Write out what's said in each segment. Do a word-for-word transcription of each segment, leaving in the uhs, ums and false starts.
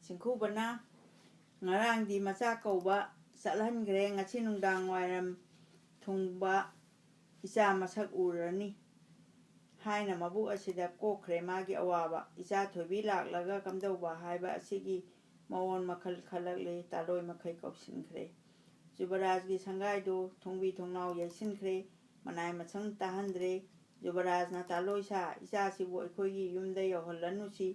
ꯆꯤꯡꯈꯨꯕꯅ ꯉꯔꯥꯡꯗꯤ ꯃꯆꯥ ꯀꯧꯕ ꯆꯠꯍꯟꯈ꯭ꯔꯦ, ꯉꯁꯤ ꯅꯨꯡꯗꯥꯡ ꯋꯥꯏꯔꯝ ꯊꯨꯡꯕ ꯏꯆꯥ ꯃꯁꯛ ꯎꯔꯅꯤ ꯍꯥꯏꯅ ꯃꯕꯨꯛ ꯑꯁꯤꯗ ꯀꯣꯛꯈ꯭ꯔꯦ ꯃꯥꯒꯤ ꯑꯋꯥꯕ꯫ ꯏꯆꯥ ꯊꯣꯏꯕꯤ ꯂꯥꯛꯂꯒ ꯀꯝꯗꯧꯕ ꯍꯥꯏꯕ ꯑꯁꯤꯒꯤ ꯃꯑꯣꯡ ꯃꯈꯜ ꯈꯜꯂꯛꯂꯦ꯫ ꯇꯥꯂꯣꯏ ꯃꯈꯩ ꯀꯧꯁꯤꯟꯈ꯭ꯔꯦ꯫ ꯖꯨꯕꯔꯥꯖꯒꯤ ꯁꯪꯒꯥꯏꯗꯨ ꯊꯣꯡꯕꯤ ꯊꯣꯡꯅꯥꯎ ꯌꯩꯁꯤꯟꯈ꯭ꯔꯦ꯫ ꯃꯅꯥꯏ ꯃꯁꯪ ꯇꯥꯍꯟꯗ꯭ꯔꯦ꯫ ꯖꯨꯕꯔꯥꯖꯅ, "ꯇꯥꯂꯣꯏ ꯁꯥ, ꯏꯆꯥꯁꯤꯕꯨ ꯑꯩꯈꯣꯏꯒꯤ ꯌꯨꯝꯗ ꯌꯧꯍꯜꯂꯅꯨꯁꯤ꯫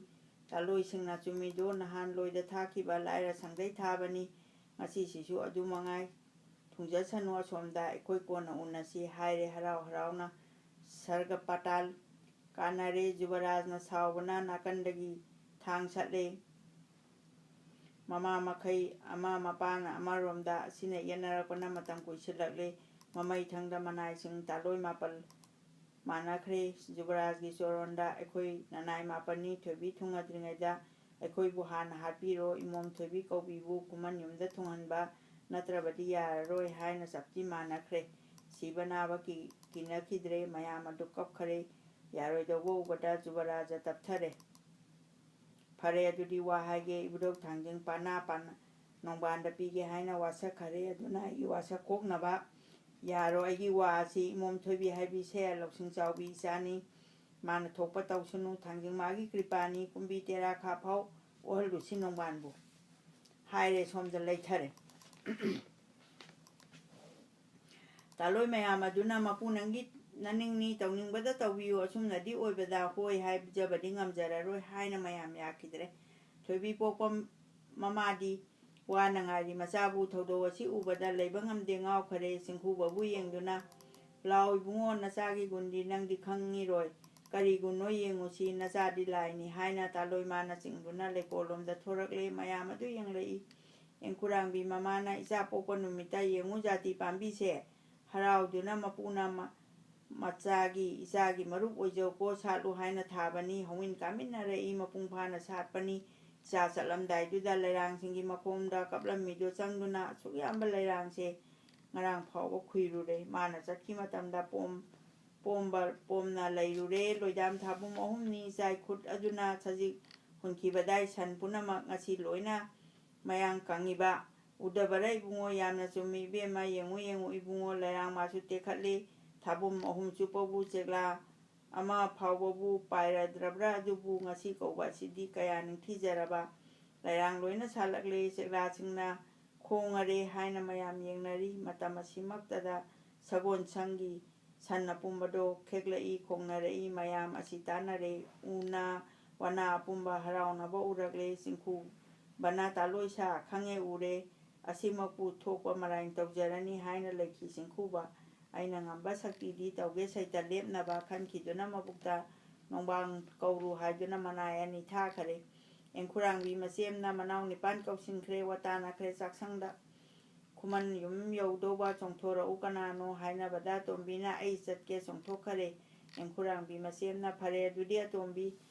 ꯇꯥꯂꯣꯏꯁꯤꯡꯅ ꯆꯨꯝꯃꯤꯗꯣ ꯅꯍꯥꯟ ꯂꯣꯏꯗ ꯊꯥꯈꯤꯕ ꯂꯥꯏꯔ ꯁꯪꯗꯩ ꯊꯥꯕꯅꯤ꯫ ꯉꯁꯤꯁꯤꯁꯨ ꯑꯗꯨ ꯃꯉꯥꯏ꯫ ꯊꯨꯡꯖꯁꯅꯨ ꯑꯁꯣꯝꯗ, ꯑꯩꯈꯣꯏ ꯀꯣꯟꯅ ꯎꯅꯁꯤ" ꯍꯥꯏꯔꯦ ꯍꯔꯥꯎ ꯍꯔꯥꯎꯅ꯫ ꯁꯔꯒ ꯄꯥꯇꯥꯜ ꯀꯥꯟꯅꯔꯦ꯫ ꯖꯨꯕꯔꯥꯖꯅ ꯁꯥꯎꯕꯅ ꯅꯥꯀꯟꯗꯒꯤ ꯊꯥꯡ ꯁꯠꯂꯦ꯫ ꯃꯃꯥ ꯃꯈꯩ ꯑꯃ ꯃꯄꯥꯅ ꯑꯃꯔꯣꯝꯗ ꯑꯁꯤꯅ ꯌꯦꯠꯅꯔꯛꯄꯅ ꯃꯇꯝ ꯀꯨꯏꯁꯤꯜꯂꯛꯂꯦ꯫ ꯃꯃꯩ ꯊꯪꯗ ꯃꯅꯥꯏꯁꯤꯡ ꯇꯥꯂꯣꯏ ꯃꯥꯄꯜ ꯃꯥꯟꯅꯈ꯭ꯔꯦ꯫ ꯖꯨꯕꯔꯥꯖꯒꯤ ꯆꯣꯔꯣꯟꯗ, "ꯑꯩꯈꯣꯏ ꯅꯅꯥꯏ ꯃꯥꯄꯟꯅꯤ, ꯊꯣꯏꯕꯤ ꯊꯨꯡꯉꯗ꯭ꯔꯤꯉꯩꯗ ꯑꯩꯈꯣꯏꯕꯨ ꯍꯥꯟꯅ ꯍꯥꯠꯄꯤꯔꯣ, ꯏꯃꯣꯝ ꯊꯣꯏꯕꯤ ꯀꯧꯕꯤꯕꯨ ꯈꯨꯃꯟ ꯌꯨꯝꯗ ꯊꯨꯡꯍꯟꯕ ꯅꯠꯇ꯭ꯔꯕꯗꯤ ꯌꯥꯔꯔꯣꯏ" ꯍꯥꯏꯅ ꯆꯞꯇꯤ ꯃꯥꯟꯅꯈ꯭ꯔꯦ꯫ ꯁꯤꯕ ꯅꯥꯕ ꯀꯤ-, ꯀꯤꯅꯈꯤꯗ꯭ꯔꯦ꯫ ꯃꯌꯥꯝ ꯑꯗꯨ ꯀꯞꯈꯔꯦ꯫ ꯌꯥꯔꯣꯏꯗꯧꯕ ꯎꯕꯗ ꯖꯨꯕꯔꯥꯖ ꯇꯞꯊꯔꯦ꯫ "ꯐꯔꯦ, ꯑꯗꯨꯗꯤ ꯋꯥ ꯍꯥꯏꯒꯦ, ꯏꯕꯨꯙꯧ ꯊꯥꯡꯖꯤꯡ ꯄꯥꯅꯥ ꯄꯥꯅꯥ ꯅꯣꯡꯕꯥꯟꯗ ꯄꯤꯒꯦ ꯍꯥꯏꯅ ꯋꯥꯁꯛꯈꯔꯦ꯫ ꯑꯗꯨꯅ ꯑꯩꯒꯤ ꯋꯥꯁꯛ ꯀꯣꯛꯅꯕ ꯌꯥꯔꯣ꯫ ꯑꯩꯒꯤ ꯋꯥ ꯑꯁꯤ ꯏꯃꯣꯝ ꯊꯣꯏꯕꯤ ꯍꯥꯏꯕꯤꯁꯦ ꯂꯧꯁꯤꯡ ꯆꯥꯎꯕꯤ ꯏꯆꯥꯅꯤ꯫ ꯃꯥꯅ ꯊꯣꯛꯄ ꯇꯧꯁꯅꯨ꯫ ꯊꯥꯡꯖꯤꯡ ꯃꯥꯒꯤ ꯀ꯭ꯔꯤꯄꯥꯅꯤ꯫ ꯀꯨꯝꯕꯤ ꯇꯦꯔꯥ ꯈꯥ ꯐꯥꯎ ꯑꯣꯍꯜꯂꯨꯁꯤ ꯅꯣꯡꯕꯥꯟꯕꯨ" ꯍꯥꯏꯔꯦ꯫ ꯁꯣꯝꯗ ꯂꯩꯊꯔꯦ꯫ ꯇꯥꯂꯣꯏ ꯃꯌꯥꯝ ꯑꯗꯨꯅ, "ꯃꯄꯨ, ꯅꯪꯒꯤ ꯅꯅꯤꯡꯅꯤ, ꯇꯧꯅꯤꯡꯕꯗ ꯇꯧꯕꯤꯌꯨ, ꯑꯁꯨꯝꯅꯗꯤ ꯑꯣꯏꯕꯗ ꯍꯣꯏ ꯍꯥꯏꯖꯕꯗꯤ ꯉꯝꯖꯔꯔꯣꯏ" ꯍꯥꯏꯅ ꯃꯌꯥꯝ ꯌꯥꯈꯤꯗ꯭ꯔꯦ꯫ ꯊꯣꯏꯕꯤ ꯄꯣꯛꯄ ꯃꯃꯥꯗꯤ ꯋꯥꯅ ꯉꯥꯏꯔꯤ ꯃꯆꯥꯕꯨ꯫ ꯊꯧꯗꯣꯛ ꯑꯁꯤ ꯎꯕꯗ ꯂꯩꯕ ꯉꯝꯗꯦ, ꯉꯥꯎꯈꯔꯦ꯫ ꯆꯤꯡꯈꯨꯕꯕꯨ ꯌꯦꯡꯗꯨꯅ, "ꯂꯥꯎ ꯏꯕꯨꯡꯉꯣ, ꯅꯆꯥꯒꯤ ꯒꯨꯟꯗꯤ ꯅꯪꯗꯤ ꯈꯪꯉꯤꯔꯣꯏ꯫ ꯀꯔꯤ ꯒꯨꯟꯅꯣ ꯌꯦꯡꯉꯨꯁꯤ, ꯅꯆꯥꯗꯤ ꯂꯥꯏꯅꯤ" ꯍꯥꯏꯅ ꯇꯥꯂꯣꯏ ꯃꯥꯅ ꯆꯤꯡꯗꯨꯅ ꯂꯩꯀꯣꯜꯂꯣꯝꯗ ꯊꯣꯔꯛꯂꯦ꯫ ꯃꯌꯥꯝ ꯑꯗꯨ ꯌꯦꯡꯂꯛꯏ꯫ ꯑꯦꯡꯈꯨꯔꯥꯡꯕꯤ ꯃꯃꯥꯅ, "ꯏꯆꯥ ꯄꯣꯛꯄ ꯅꯨꯃꯤꯠꯇ ꯌꯦꯡꯉꯨ ꯖꯥꯇꯤ ꯄꯥꯝꯕꯤꯁꯦ, ꯍꯔꯥꯎꯗꯨꯅ ꯃꯄꯨꯅ ꯃ-, ꯃꯆꯥꯒꯤ, ꯏꯆꯥꯒꯤ ꯃꯔꯨꯞ ꯑꯣꯏꯖꯧꯀꯣ, ꯁꯥꯠꯂꯨ ꯍꯥꯏꯅ ꯊꯥꯕꯅꯤ꯫ ꯍꯧꯃꯤꯟ ꯀꯥꯃꯤꯟꯅꯔꯛꯏ, ꯃꯄꯨꯡ ꯐꯥꯅ ꯁꯥꯠꯄꯅꯤ"꯫ ꯏꯆꯥ ꯆꯠꯂꯝꯗꯥꯏꯗꯨꯗ ꯂꯩꯔꯥꯡꯁꯤꯡꯒꯤ ꯃꯈꯣꯡꯗ ꯀꯞꯂꯝꯃꯤꯗꯨ ꯆꯪꯗꯨꯅ, "ꯑꯁꯨꯛ ꯌꯥꯝꯕ ꯂꯩꯔꯥꯡꯁꯦ ꯉꯔꯥꯡ ꯐꯥꯎꯕ ꯈꯨꯏꯔꯨꯔꯦ꯫ ꯃꯥꯅ ꯆꯠꯈꯤ ꯃꯇꯝꯗ ꯄꯣꯝ-, ꯄꯣꯝꯕ, ꯄꯣꯝꯅ ꯂꯩꯔꯨꯔꯦ꯫ ꯂꯣꯏꯗꯥꯝ ꯊꯥꯕꯨꯝ ꯑꯍꯨꯝꯅꯤ ꯏꯆꯥꯏ ꯈꯨꯠ ꯑꯗꯨꯅ ꯁꯖꯤꯛ ꯍꯨꯟꯈꯤꯕꯗꯥꯏ ꯁꯟ ꯄꯨꯝꯅꯃꯛ ꯉꯁꯤ ꯂꯣꯏꯅ ꯃꯌꯥꯡ ꯀꯪꯉꯤꯕ꯫ ꯎꯗꯕꯔ ꯏꯕꯨꯡꯉꯣ? ꯌꯥꯝꯅ ꯆꯨꯝꯃꯤ ꯏꯕꯦꯝꯃ꯫ ꯌꯦꯡꯉꯨ ꯌꯦꯡꯉꯨ ꯏꯕꯨꯡꯉꯣ, ꯂꯩꯔꯥꯡ ꯃꯥꯁꯨ ꯇꯦꯛꯈꯠꯂꯤ꯫ ꯊꯥꯕꯨꯝ ꯑꯍꯨꯝ ꯆꯨꯞꯄꯕꯨ ꯆꯦꯛꯂꯥ ꯑꯃ ꯐꯥꯎꯕꯕꯨ ꯄꯥꯏꯔꯗ꯭ꯔꯕ꯭ꯔꯥ? ꯑꯗꯨꯕꯨ ꯉꯁꯤ ꯀꯧꯕ ꯑꯁꯤꯗꯤ ꯀꯌꯥ ꯅꯤꯡꯊꯤꯖꯔꯕ꯫ ꯂꯩꯔꯥꯡ ꯂꯣꯏꯅ ꯁꯥꯠꯂꯛꯂꯦ꯫ ꯆꯦꯛꯂꯥꯁꯤꯡꯅ ꯈꯣꯡꯉꯔꯦ ꯍꯥꯏꯅ ꯃꯌꯥꯝ ꯌꯦꯡꯅꯔꯤ꯫ ꯃꯇꯝ ꯑꯁꯤꯃꯛꯇꯗ ꯁꯒꯣꯜꯁꯪꯒꯤ ꯁꯟ ꯑꯄꯨꯝꯕꯗꯣ ꯈꯦꯛꯂꯛꯏ, ꯈꯣꯡꯅꯔꯛꯏ꯫ ꯃꯌꯥꯝ ꯑꯁꯤ ꯇꯥꯟꯅꯔꯦ꯫ ꯎꯅꯥ ꯋꯥꯅꯥ ꯑꯄꯨꯝꯕ ꯍꯔꯥꯎꯅꯕ ꯎꯔꯛꯂꯦ꯫ ꯆꯤꯡꯈꯨꯕꯅ ꯇꯥꯂꯣꯏꯁꯥ ꯈꯪꯉꯦ ꯎꯔꯦ, ꯑꯁꯤꯃꯛꯄꯨ ꯊꯣꯛꯄ ꯃꯔꯥꯏꯅ ꯇꯧꯖꯔꯅꯤ ꯍꯥꯏꯅ ꯂꯩꯈꯤ ꯆꯤꯡꯈꯨꯕ꯫ ꯑꯩꯅ ꯉꯝꯕ ꯁꯛꯇꯤꯗꯤ ꯇꯧꯒꯦ ꯁꯩꯇ ꯂꯦꯞꯅꯕ ꯈꯟꯈꯤꯗꯨꯅ ꯃꯕꯨꯛꯇ ꯅꯣꯡꯕꯥꯡ ꯀꯧꯔꯨ ꯍꯥꯏꯗꯨꯅ ꯃꯅꯥꯏ ꯑꯅꯤ ꯊꯥꯈꯔꯦ꯫ ꯑꯦꯡꯈꯨꯔꯥꯡꯕꯤ ꯃꯆꯦꯝꯅ ꯃꯅꯥꯎ ꯅꯤꯄꯥꯟ ꯀꯧꯁꯤꯟꯈ꯭ꯔꯦ, ꯋꯥꯇꯥꯅꯈ꯭ꯔꯦ ꯆꯥꯛꯁꯪꯗ꯫ ꯈꯨꯃꯟ ꯌꯨꯝ ꯌꯧꯗꯧꯕ ꯆꯣꯡꯊꯣꯔꯛꯎ ꯀꯅꯥꯅꯣ ꯍꯥꯏꯅꯕꯗ ꯇꯣꯝꯕꯤꯅ ꯑꯩ ꯆꯠꯀꯦ ꯆꯣꯡꯊꯣꯛꯈꯔꯦ꯫ ꯑꯦꯡꯈꯨꯔꯥꯡꯕꯤ ꯃꯆꯦꯝꯅ ꯐꯔꯦ ꯑꯗꯨꯗꯤ ꯑꯇꯣꯝꯕꯤ꯫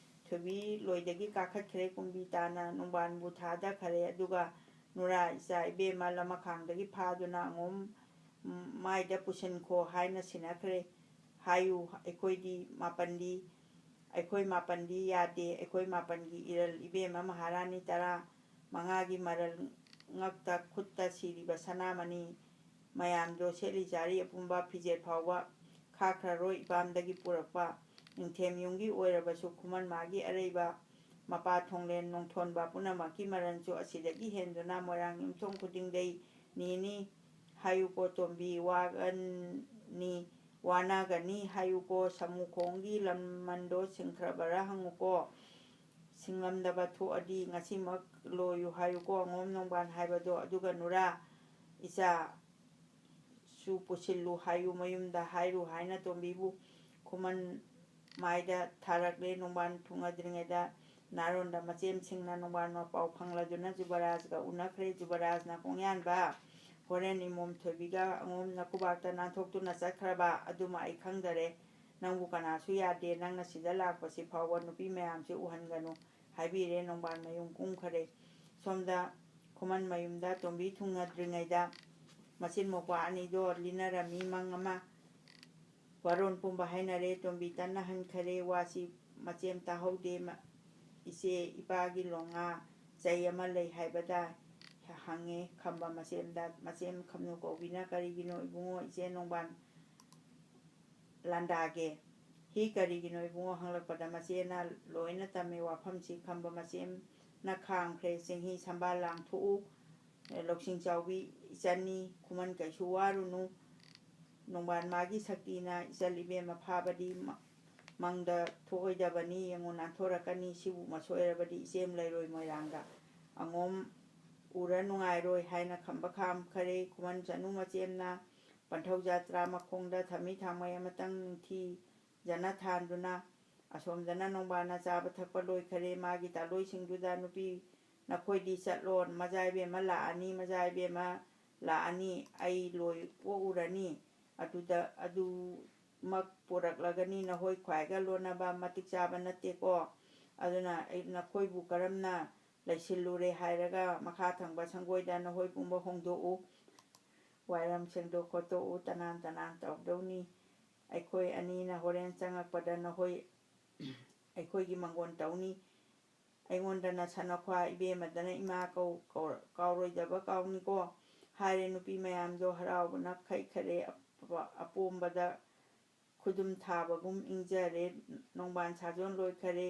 ꯊꯣꯏꯕꯤ ꯂꯣꯏꯗꯒꯤ ꯀꯥꯈꯠꯈ꯭ꯔꯦ, ꯀꯨꯝꯕꯤ ꯇꯥꯅ ꯅꯣꯡꯕꯥꯟꯕꯨ ꯊꯥꯗꯈꯔꯦ꯫ ꯑꯗꯨꯒ ꯅꯨꯔꯥ ꯏꯆꯥ ꯏꯕꯦꯝꯃ ꯂꯃꯈꯥꯡꯗꯒꯤ ꯐꯥꯗꯨꯅ ꯑꯉꯣꯝ ꯃꯥꯏꯗ ꯄꯨꯁꯤꯟꯈꯣ ꯍꯥꯏꯅ ꯁꯤꯟꯅꯈ꯭ꯔꯦ꯫ ꯍꯥꯏꯌꯨ, ꯑꯩꯈꯣꯏꯗꯤ ꯃꯥꯄꯟꯗꯤ ꯑꯩꯈꯣꯏ ꯃꯥꯄꯟꯗꯤ ꯌꯥꯗꯦ꯫ ꯑꯩꯈꯣꯏ ꯃꯥꯄꯟꯒꯤ ꯏꯔꯜ ꯏꯕꯦꯝꯃ ꯃꯍꯥꯔꯥꯅꯤ ꯇꯔꯥ ꯃꯉꯥꯒꯤ ꯃꯔꯜ ꯉꯛꯇ ꯈꯨꯠꯇ ꯁꯤꯔꯤꯕ ꯁꯅꯥꯃꯅꯤ ꯃꯌꯥꯝꯗꯣ ꯁꯦꯠꯂꯤ ꯆꯥꯔꯤ ꯑꯄꯨꯝꯕ ꯐꯤꯖꯦꯠ ꯐꯥꯎꯕ ꯈꯥꯛꯈ꯭ꯔꯔꯣꯏ꯫ ꯏꯄꯥꯝꯗꯒꯤ ꯄꯨꯔꯛꯄ ꯅꯤꯡꯊꯦꯝ ꯌꯨꯝꯒꯤ ꯑꯣꯏꯔꯕꯁꯨ ꯈꯨꯃꯟ ꯃꯥꯒꯤ ꯑꯔꯩꯕ ꯃꯄꯥ ꯊꯣꯡꯂꯦꯟ ꯅꯣꯡꯊꯣꯟꯕ ꯄꯨꯝꯅꯃꯛꯀꯤ ꯃꯔꯜꯁꯨ ꯑꯁꯤꯗꯒꯤ ꯍꯦꯟꯗꯨꯅ ꯃꯣꯏꯔꯥꯡ ꯌꯨꯝꯊꯣꯡ ꯈꯨꯗꯤꯡꯗꯩ ꯅꯤꯅꯤ꯫ ꯍꯥꯏꯌꯨꯀꯣ ꯇꯣꯝꯕꯤ, ꯋꯥꯒꯅꯤ, ꯋꯥꯅꯒꯅꯤ ꯍꯥꯏꯌꯨꯀꯣ꯫ ꯁꯃꯨꯈꯣꯡꯒꯤ ꯂꯃꯟꯗꯣ ꯁꯤꯡꯈ꯭ꯔꯕꯔꯥ ꯍꯪꯉꯨꯀꯣ꯫ ꯁꯤꯡꯂꯝꯗꯕ ꯊꯣꯛꯑꯗꯤ ꯉꯁꯤꯃꯛ ꯂꯣꯏꯌꯨ ꯍꯥꯏꯌꯨꯀꯣ ꯑꯉꯣꯝ ꯅꯣꯡꯕꯥꯟ ꯍꯥꯏꯕꯗꯣ꯫ ꯑꯗꯨꯒ ꯅꯨꯔꯥ ꯏꯆꯥꯁꯨ ꯄꯨꯁꯤꯜꯂꯨ ꯍꯥꯏꯌꯨ ꯃꯌꯨꯝꯗ ꯍꯥꯏꯔꯨ ꯍꯥꯏꯅ ꯇꯣꯝꯕꯤꯕꯨ ꯈꯨꯃꯟ ꯃꯥꯏꯗ ꯊꯥꯔꯛꯂꯦ꯫ ꯅꯣꯡꯕꯥꯟ ꯊꯨꯡꯅꯗ꯭ꯔꯤꯉꯩꯗ ꯅꯥꯔꯣꯟꯗ ꯃꯆꯦꯝꯁꯤꯡꯅ ꯅꯣꯡꯕꯥꯟ ꯃꯄꯥꯎ ꯐꯪꯂꯗꯨꯅ ꯖꯨꯕꯔꯥꯖꯒ ꯎꯅꯈ꯭ꯔꯦ꯫ ꯖꯨꯕꯔꯥꯖꯅ ꯀꯣꯡꯌꯥꯟꯕ, ꯍꯣꯔꯦꯟ ꯏꯃꯣꯝ ꯊꯣꯏꯕꯤꯒ ꯑꯉꯣꯝ ꯅꯀꯨꯕꯥꯛꯇ ꯅꯥꯟꯊꯣꯛꯇꯨꯅ ꯆꯠꯈ꯭ꯔꯕ ꯑꯗꯨꯃ ꯑꯩ ꯈꯪꯗꯔꯦ꯫ ꯅꯪꯕꯨ ꯀꯅꯥꯁꯨ ꯌꯥꯗꯦ꯫ ꯅꯪꯅ ꯁꯤꯗ ꯂꯥꯛꯄꯁꯤ ꯐꯥꯎꯕ ꯅꯨꯄꯤ ꯃꯌꯥꯝꯁꯤ ꯎꯍꯟꯒꯅꯨ ꯍꯥꯏꯕꯤꯔꯦ꯫ ꯅꯣꯡꯕꯥꯟ ꯃꯌꯨꯝ ꯀꯨꯝꯈꯔꯦ꯫ ꯁꯣꯝꯗ ꯈꯨꯃꯟ ꯃꯌꯨꯝꯗ ꯇꯣꯝꯕꯤ ꯊꯨꯡꯅꯗ꯭ꯔꯤꯉꯩꯗ ꯃꯆꯤꯟ ꯃꯧꯄ꯭ꯋꯥ ꯑꯅꯤꯗꯣ ꯂꯤꯅꯔꯝꯃꯤ ꯃꯪ ꯑꯃ꯫ ꯋꯥꯔꯣꯟ ꯄꯨꯝꯕ ꯍꯥꯏꯅꯔꯦ꯫ ꯇꯣꯝꯕꯤ ꯇꯟꯅ ꯍꯟꯈꯔꯦ꯫ ꯋꯥꯁꯤ ꯃꯆꯦꯝ ꯇꯥꯍꯧꯗꯦ꯫ ꯃ-, ꯏꯆꯦ, ꯏꯄꯥꯒꯤ ꯂꯣꯡꯉꯥ ꯆꯩ ꯑꯃ ꯂꯩ ꯍꯥꯏꯕꯗ ꯍꯪꯉꯦ ꯈꯝꯕ ꯃꯆꯦꯝꯗ꯫ ꯃꯆꯦꯝ ꯈꯝꯅꯨ ꯀꯧꯕꯤꯅ, "ꯀꯔꯤꯒꯤꯅꯣ ꯏꯕꯨꯡꯉꯣ, ꯏꯆꯦ ꯅꯣꯡꯕꯥꯟ ꯂꯥꯟꯗꯥꯒꯦ?" ꯍꯤ ꯀꯔꯤꯒꯤꯅꯣ ꯏꯕꯨꯡꯉꯣ ꯍꯪꯂꯛꯄꯗ ꯃꯆꯦꯅ ꯂꯣꯏꯅ ꯇꯝꯃꯦ ꯋꯥꯐꯝꯁꯤ꯫ ꯈꯝꯕ ꯃꯆꯦꯝꯅ ꯈꯥꯝꯈ꯭ꯔꯦ꯫ "ꯆꯤꯡꯍꯤ ꯁꯝꯕꯥꯜ ꯂꯥꯡꯊꯣꯛꯎ, ꯂꯧꯁꯤꯡ ꯆꯥꯎꯕꯤ ꯏꯆꯟꯅꯤ, ꯈꯨꯃꯟ ꯀꯩꯁꯨ ꯋꯥꯔꯨꯅꯨ꯫ ꯅꯣꯡꯕꯥꯟ ꯃꯥꯒꯤ ꯁꯛꯇꯤꯅ ꯏꯆꯜ ꯏꯕꯦꯝꯃ ꯐꯥꯕꯗꯤ ꯃ-, ꯃꯪꯗ ꯊꯣꯛꯑꯣꯏꯗꯕꯅꯤ, ꯌꯦꯡꯉꯨ ꯅꯥꯟꯊꯣꯔꯛꯀꯅꯤ, ꯁꯤꯕꯨ ꯃꯁꯣꯏꯔꯕꯗꯤ ꯏꯆꯦꯝ ꯂꯩꯔꯣꯏ ꯃꯣꯏꯔꯥꯡꯗ꯫ ꯑꯉꯣꯝ ꯎꯔ ꯅꯨꯡꯉꯥꯏꯔꯣꯏ" ꯍꯥꯏꯅ ꯈꯝꯕ ꯈꯥꯝꯈꯔꯦ꯫ ꯈꯨꯃꯟ ꯆꯅꯨ ꯃꯆꯦꯝꯅ ꯄꯟꯊꯧ ꯖꯥꯇ꯭ꯔꯥ ꯃꯈꯣꯡꯗ ꯊꯃꯤ ꯊꯥꯡꯃꯩ ꯑꯃꯇꯪ ꯅꯤꯡꯊꯤꯖꯅ ꯊꯥꯟꯗꯨꯅ, ꯑꯁꯣꯝꯗꯅ ꯅꯣꯡꯕꯥꯟꯅ ꯆꯥꯕ ꯊꯛꯄ ꯂꯣꯏꯈꯔꯦ꯫ ꯃꯥꯒꯤ ꯇꯥꯂꯣꯏꯁꯤꯡꯗꯨꯗ, "ꯅꯨꯄꯤ ꯅꯈꯣꯏꯗꯤ ꯆꯠꯂꯣ, ꯃꯖꯥ ꯏꯕꯦꯝꯃ ꯂꯥꯛꯑꯅꯤ, ꯃꯖꯥ ꯏꯕꯦꯝꯃ ꯂꯥꯛꯑꯅꯤ, ꯑꯩ ꯂꯣꯏ ꯑꯣꯛꯎꯔꯅꯤ, ꯑꯗꯨꯗ ꯑꯗꯨꯃꯛ ꯄꯨꯔꯛꯂꯒꯅꯤ, ꯅꯈꯣꯏ ꯈ꯭ꯋꯥꯏꯒ ꯂꯣꯟꯅꯕ ꯃꯇꯤꯛ ꯆꯥꯕ ꯅꯠꯇꯦꯀꯣ꯫ ꯑꯗꯨꯅ ꯑꯩ ꯅꯈꯣꯏꯕꯨ ꯀꯔꯝꯅ ꯂꯩꯁꯤꯜꯂꯨꯔꯦ ꯍꯥꯏꯔꯒ ꯃꯈꯥ ꯊꯪꯕ ꯁꯪꯒꯣꯏꯗ ꯅꯈꯣꯏ ꯄꯨꯝꯕ ꯍꯣꯡꯗꯣꯛꯎ, ꯋꯥꯏꯔꯝ ꯁꯦꯡꯗꯣꯛ ꯈꯣꯠꯇꯣꯛꯎ, ꯇꯅꯥꯟ ꯇꯅꯥꯟ ꯇꯧꯗꯧꯅꯤ꯫ ꯑꯩꯈꯣꯏ ꯑꯅꯤꯅ ꯍꯣꯔꯦꯟ ꯆꯪꯉꯛꯄꯗ ꯅꯈꯣꯏ ꯑꯩꯈꯣꯏꯒꯤ ꯃꯪꯒꯣꯟ ꯇꯧꯅꯤ꯫ ꯑꯩꯉꯣꯟꯗꯅ ꯁꯅꯈ꯭ꯋꯥ, ꯏꯕꯦꯝꯃꯗꯅ ꯏꯃꯥ ꯀꯧ, ꯀꯧ-, ꯀꯥꯎꯔꯣꯏꯗꯕ ꯀꯥꯎꯅꯤꯀꯣ" ꯍꯥꯏꯔꯦ꯫ ꯅꯨꯄꯤ ꯃꯌꯥꯝꯗꯣ ꯍꯔꯥꯎꯕꯅ ꯈꯩꯈꯔꯦ꯫ ꯑꯄ-, ꯑꯄꯣꯝꯕꯗ ꯈꯨꯗꯨꯝ ꯊꯥꯕꯒꯨꯝ ꯏꯪꯖꯔꯦ꯫ ꯅꯣꯡꯕꯥꯟ ꯁꯥꯖꯣꯟ ꯂꯣꯏꯈꯔꯦ꯫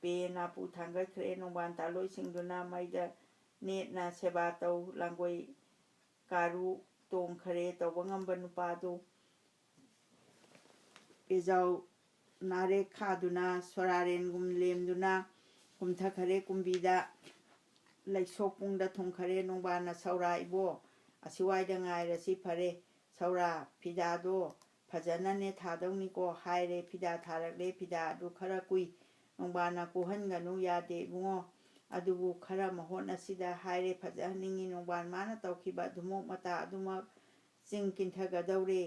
ꯄꯦ ꯅꯥꯄꯨ ꯊꯥꯡꯒꯠꯈ꯭ꯔꯦ꯫ ꯅꯣꯡꯕꯥꯟ ꯇꯥꯂꯣꯏꯁꯤꯡꯗꯨꯅ ꯃꯩꯗ ꯅꯦꯠꯅ ꯁꯦꯕꯥ ꯇꯧ꯫ ꯂꯥꯡꯒꯣꯏ ꯀꯥꯔꯨ ꯇꯣꯡꯈꯔꯦ꯫ ꯇꯧꯕ ꯉꯝꯕ ꯅꯨꯄꯥꯗꯨ ꯄꯦꯖꯥꯎ ꯅꯥꯔꯦ ꯈꯥꯗꯨꯅ, ꯁꯣꯔꯥꯔꯦꯟꯒꯨꯝ ꯂꯦꯝꯗꯨꯅ ꯀꯨꯝꯊꯈꯔꯦ ꯀꯨꯝꯕꯤꯗ꯫ ꯂꯩꯁꯣꯛ ꯄꯨꯡꯗ ꯊꯨꯡꯈꯔꯦ꯫ ꯅꯣꯡꯕꯥꯟꯅ, "ꯁꯧꯔꯥ ꯏꯕꯣ, ꯑꯁꯤꯋꯥꯏꯗ ꯉꯥꯏꯔꯁꯤ ꯐꯔꯦ꯫ ꯁꯧꯔꯥ, ꯐꯤꯗꯥꯗꯣ ꯐꯖꯅꯅꯦ ꯊꯥꯗꯧꯅꯤꯀꯣ" ꯍꯥꯏꯔꯦ꯫ ꯐꯤꯗꯥ ꯊꯥꯔꯛꯂꯦ꯫ ꯐꯤꯗꯥ ꯑꯗꯨ ꯈꯔ ꯀꯨꯏ꯫ ꯅꯣꯡꯕꯥꯟꯅ, "ꯀꯨꯍꯟꯒꯅꯨ, ꯌꯥꯗꯦ ꯏꯕꯨꯡꯉꯣ, ꯑꯗꯨꯕꯨ ꯈꯔ ꯃꯍꯣꯠꯅꯁꯤꯗ" ꯍꯥꯏꯔꯦ꯫ ꯐꯖꯍꯟꯅꯤꯡꯉꯤ꯫ ꯅꯣꯡꯕꯥꯟ ꯃꯥꯅ ꯇꯧꯈꯤꯕ ꯑꯗꯨꯃꯛ ꯃꯇꯥ ꯑꯗꯨꯃꯛ ꯆꯤꯡ ꯀꯤꯟꯊꯒꯗꯧꯔꯦ꯫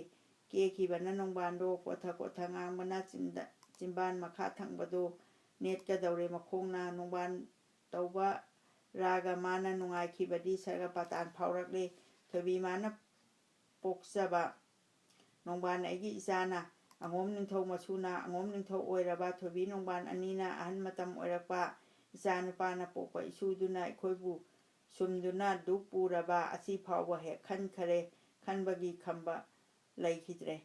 ꯀꯦꯈꯤꯕꯅ ꯅꯣꯡꯕꯥꯟꯗꯣ ꯀꯣꯠꯊ ꯀꯣꯠꯊ ꯉꯥꯡꯕꯅ ꯆꯤꯟꯗ-, ꯆꯤꯝꯕꯥꯟ ꯃꯈꯥ ꯊꯪꯕꯗꯣ ꯅꯦꯠꯀꯗꯧꯔꯦ꯫ ꯃꯈꯣꯡꯅ ꯅꯣꯡꯕꯥꯟ ꯇꯧꯕ ꯔꯥꯒ ꯃꯥꯅ ꯅꯨꯡꯉꯥꯏꯈꯤꯕꯗꯤ ꯁꯔꯒ ꯄꯥꯇꯥꯟ ꯐꯥꯎꯔꯛꯂꯦ꯫ ꯊꯣꯏꯕꯤ ꯃꯥꯅ ꯄꯣꯛꯆꯕ ꯅꯣꯡꯕꯥꯟ ꯑꯩꯒꯤ ꯏꯆꯥꯅ ꯑꯉꯣꯝ ꯅꯤꯡꯊꯧ ꯃꯁꯨꯅ ꯑꯉꯣꯝ ꯅꯤꯡꯊꯧ ꯑꯣꯏꯔꯕ ꯊꯣꯏꯕꯤ ꯅꯣꯡꯕꯥꯟ ꯑꯅꯤꯅ ꯑꯍꯜ ꯃꯇꯝ ꯑꯣꯏꯔꯛꯄ ꯏꯆꯥ ꯅꯨꯄꯥꯅ ꯄꯣꯛꯄ ꯏꯁꯨꯗꯨꯅ ꯑꯩꯈꯣꯏꯕꯨ ꯁꯨꯝꯗꯨꯅ ꯗꯨꯛ ꯄꯨꯔꯕ ꯑꯁꯤ ꯐꯥꯎꯕ ꯍꯦꯛ ꯈꯟꯈꯔꯦ, ꯈꯟꯕꯒꯤ ꯈꯝꯕ ꯂꯩꯈꯤꯗ꯭ꯔꯦ꯫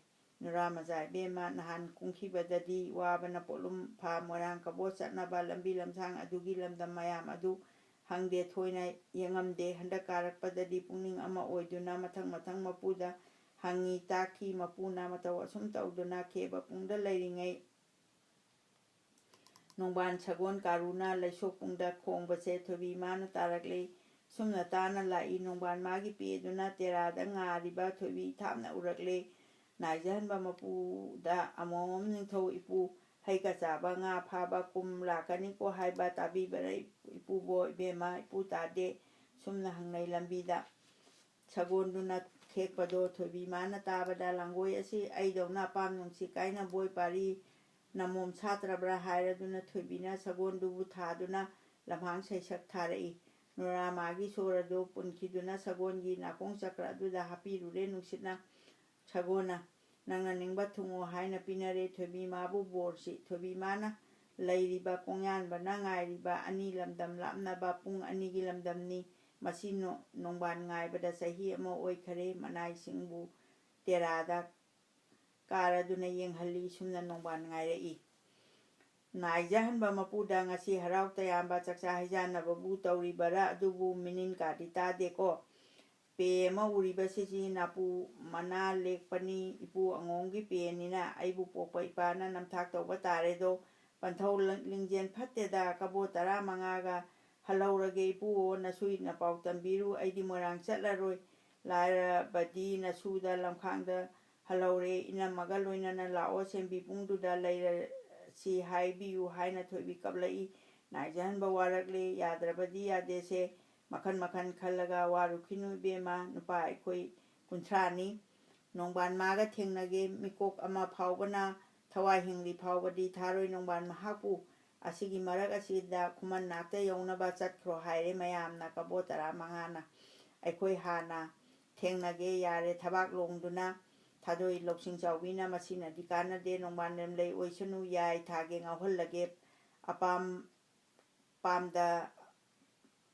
ꯅꯨꯔꯥ ꯃꯆꯥ ꯏꯕꯦꯝꯃ, ꯅꯍꯥꯟ ꯀꯨꯝꯈꯤꯕꯗꯗꯤ ꯋꯥꯕꯅ ꯄꯣꯠꯂꯨꯝ ꯐꯥ ꯃꯣꯏꯔꯥꯡ ꯀꯕꯣ ꯆꯠꯅꯕ ꯂꯝꯕꯤ ꯂꯝꯁꯥꯡ ꯑꯗꯨꯒꯤ ꯂꯝꯗꯝ ꯃꯌꯥꯝ ꯑꯗꯨ ꯍꯪꯗꯦ, ꯊꯣꯏꯅ ꯌꯦꯡꯉꯝꯗꯦ꯫ ꯍꯟꯗꯛ ꯀꯥꯔꯛꯄꯗꯗꯤ ꯄꯨꯛꯅꯤꯡ ꯑꯃ ꯑꯣꯏꯗꯨꯅ ꯃꯊꯪ ꯃꯊꯪ ꯃꯄꯨꯗ ꯍꯪꯉꯤ ꯇꯥꯛꯈꯤ꯫ ꯃꯄꯨꯅ ꯃꯇꯧ ꯑꯁꯨꯝ ꯇꯧꯗꯨꯅ ꯈꯦꯕ ꯄꯨꯡꯗ ꯂꯩꯔꯤꯉꯩ ꯅꯣꯡꯕꯥꯟ ꯁꯒꯣꯜ ꯀꯥꯔꯨꯅ ꯂꯩꯁꯣꯛ ꯄꯨꯡꯗ ꯈꯣꯡꯕꯁꯦ ꯊꯣꯏꯕꯤ ꯃꯥꯅ ꯇꯥꯔꯛꯂꯤ꯫ ꯁꯨꯝꯅ ꯇꯥꯅ ꯂꯥꯛꯏ꯫ ꯅꯣꯡꯕꯥꯟ ꯃꯥꯒꯤ ꯄꯦꯗꯨꯅ ꯇꯦꯔꯥꯗ ꯉꯥꯔꯤꯕ ꯊꯣꯏꯕꯤ ꯊꯥꯞꯅ ꯎꯔꯛꯂꯦ꯫ ꯅꯥꯏꯖꯍꯟꯕ ꯃꯄꯨꯗ ꯑꯃꯣꯝ ꯅꯤꯡꯊꯧ ꯏꯄꯨ ꯍꯩꯀ ꯆꯥꯕ ꯉꯥ ꯐꯥꯕ ꯀꯨꯝ ꯂꯥꯛꯀꯅꯤꯀꯣ ꯍꯥꯏꯕ ꯇꯥꯕꯤꯕꯔ ꯏꯄꯨꯕꯣ ꯏꯕꯦꯝꯃ? ꯏꯄꯨ ꯇꯥꯗꯦ꯫ ꯁꯨꯝꯅ ꯍꯪꯅꯩ ꯂꯝꯕꯤꯗ꯫ ꯁꯒꯣꯜꯗꯨꯅ ꯈꯦꯛꯄꯗꯣ ꯊꯣꯏꯕꯤ ꯃꯥꯅ ꯇꯥꯕꯗ, "ꯂꯥꯡꯒꯣꯏ ꯑꯁꯤ ꯑꯩꯗꯧꯅ ꯑꯄꯥꯝ ꯅꯨꯡꯁꯤ ꯀꯥꯏꯅ ꯕꯣꯏ ꯄꯥꯔꯤ ꯅꯃꯣꯝ ꯁꯥꯠꯇ꯭ꯔꯕ꯭ꯔꯥ?" ꯍꯥꯏꯔꯗꯨꯅ ꯊꯣꯏꯕꯤꯅ ꯁꯒꯣꯜꯗꯨꯕꯨ ꯊꯥꯗꯨꯅ ꯂꯝꯍꯥꯡ ꯁꯩꯁꯛ ꯊꯥꯔꯛꯏ꯫ ꯅꯨꯔꯥ ꯃꯥꯒꯤ ꯁꯣꯔ ꯑꯗꯨ ꯄꯨꯟꯈꯤꯗꯨꯅ ꯁꯒꯣꯜꯒꯤ ꯅꯥꯀꯣꯡ ꯆꯀ꯭ꯔ ꯑꯗꯨꯗ ꯍꯥꯞꯄꯤꯔꯨꯔꯦ ꯅꯨꯡꯁꯤꯠꯅ꯫ ꯁꯒꯣꯜꯅ, "ꯅꯪꯅ ꯅꯤꯡꯕ ꯊꯨꯡꯉꯣ" ꯍꯥꯏꯅ ꯄꯤꯅꯔꯦ ꯊꯣꯏꯕꯤ ꯃꯥꯕꯨ ꯕꯣꯔꯁꯤ꯫ ꯊꯣꯏꯕꯤ ꯃꯥꯅ ꯂꯩꯔꯤꯕ ꯀꯣꯡꯌꯥꯟꯕꯅ ꯉꯥꯏꯔꯤꯕ ꯑꯅꯤ ꯂꯝꯗꯝ ꯂꯥꯞꯅꯕ ꯄꯨꯡ ꯑꯅꯤꯒꯤ ꯂꯝꯗꯝꯅꯤ꯫ ꯃꯁꯤ ꯅꯣ-, ꯅꯣꯡꯕꯥꯟ ꯉꯥꯏꯕꯗ ꯆꯍꯤ ꯑꯃ ꯑꯣꯏꯈꯔꯦ꯫ ꯃꯅꯥꯏꯁꯤꯡꯕꯨ ꯇꯦꯔꯥꯗ ꯀꯥꯔꯗꯨꯅ ꯌꯦꯡꯍꯜꯂꯤ꯫ ꯁꯨꯝꯅ ꯅꯣꯡꯕꯥꯟ ꯉꯥꯏꯔꯛꯏ꯫ ꯅꯥꯏꯖꯍꯟꯕ ꯃꯄꯨꯗ ꯉꯁꯤ ꯍꯔꯥꯎ ꯇꯌꯥꯝꯕ ꯆꯥꯛꯆꯥ ꯍꯩꯖꯥꯟꯅꯕꯕꯨ ꯇꯧꯔꯤꯕꯔꯥ? ꯑꯗꯨꯕꯨ ꯃꯤꯅꯤꯟ ꯀꯥꯗꯤ ꯇꯥꯗꯦꯀꯣ꯫ ꯄꯦ ꯑꯃ ꯎꯔꯤꯕꯁꯤꯗꯤ ꯅꯥꯄꯨ ꯃꯅꯥ ꯂꯦꯛꯄꯅꯤ꯫ ꯏꯄꯨ ꯑꯉꯣꯝꯒꯤ ꯄꯦꯅꯤꯅ ꯑꯩꯕꯨ ꯄꯣꯛꯄ ꯏꯄꯥꯅ ꯅꯝꯊꯥꯛ ꯇꯧꯕ ꯇꯥꯔꯦꯗꯣ꯫ ꯄꯟꯊꯧ ꯂ-, ꯂꯤꯡꯖꯦꯜ ꯐꯠꯇꯦꯗ꯫ ꯀꯕꯣ ꯇꯔꯥ ꯃꯉꯥꯒ ꯍꯜꯍꯧꯔꯒꯦ ꯏꯄꯨꯑꯣ, ꯅꯁꯨꯏ ꯅꯄꯥꯎ ꯇꯝꯕꯤꯔꯨ꯫ ꯑꯩꯗꯤ ꯃꯣꯏꯔꯥꯡ ꯆꯠꯂꯔꯣꯏ꯫ ꯂꯥꯏꯔꯕꯗꯤ ꯅꯁꯨꯗ ꯂꯝꯈꯥꯡꯗ ꯍꯜꯍꯧꯔꯦ꯫ ꯏꯅꯝꯃꯒ ꯂꯣꯏꯅꯅ ꯂꯥꯛꯑꯣ, ꯁꯦꯝꯕꯤ ꯄꯨꯡꯗꯨꯗ ꯂꯩꯔꯁꯤ ꯍꯥꯏꯕꯤꯌꯨ ꯍꯥꯏꯅ ꯊꯣꯏꯕꯤ ꯀꯞꯂꯛꯏ꯫ ꯅꯥꯏꯖꯍꯟꯕ ꯋꯥꯔꯛꯂꯦ꯫ ꯌꯥꯗ꯭ꯔꯕꯗꯤ ꯌꯥꯗꯦꯁꯦ꯫ ꯃꯈꯟ ꯃꯈꯟ ꯈꯜꯂꯒ ꯋꯥꯔꯨꯈꯤꯅꯨ ꯏꯕꯦꯝꯃ, ꯅꯨꯄꯥ ꯑꯩꯈꯣꯏ ꯀꯨꯟꯊ꯭ꯔꯥꯅꯤ꯫ ꯅꯣꯡꯕꯥꯟ ꯃꯥꯒ ꯊꯦꯡꯅꯒꯦ꯫ ꯃꯤꯀꯣꯛ ꯑꯃ ꯐꯥꯎꯕꯅ ꯊꯋꯥꯏ ꯍꯤꯡꯂꯤ ꯐꯥꯎꯕꯗꯤ ꯊꯥꯔꯣꯏ ꯅꯣꯡꯕꯥꯟ ꯃꯍꯥꯛꯄꯨ꯫ ꯑꯁꯤꯒꯤ ꯃꯔꯛ ꯑꯁꯤꯗ ꯈꯨꯃꯟ ꯅꯥꯛꯇ ꯌꯧꯅꯕ ꯆꯠꯈ꯭ꯔꯣ ꯍꯥꯏꯔꯦ ꯃꯌꯥꯝꯅ꯫ ꯀꯕꯣ ꯇꯔꯥ ꯃꯉꯥꯅ, "ꯑꯩꯈꯣꯏ ꯍꯥꯟꯅ ꯊꯦꯡꯅꯒꯦ ꯌꯥꯔꯦ"꯫ ꯊꯕꯥꯛ ꯂꯣꯡꯗꯨꯅ ꯊꯥꯗꯣꯛꯏ꯫ ꯂꯧꯁꯤꯡ ꯆꯥꯎꯕꯤꯅ ꯃꯁꯤꯅꯗꯤ ꯀꯥꯟꯅꯗꯦ, ꯅꯣꯡꯕꯥꯟ ꯂꯦꯝꯂꯩ ꯑꯣꯏꯁꯅꯨ, ꯌꯥꯏ ꯊꯥꯒꯦ ꯉꯥꯎꯍꯜꯂꯒꯦ, ꯑꯄꯥꯝ ꯄꯥꯝꯗ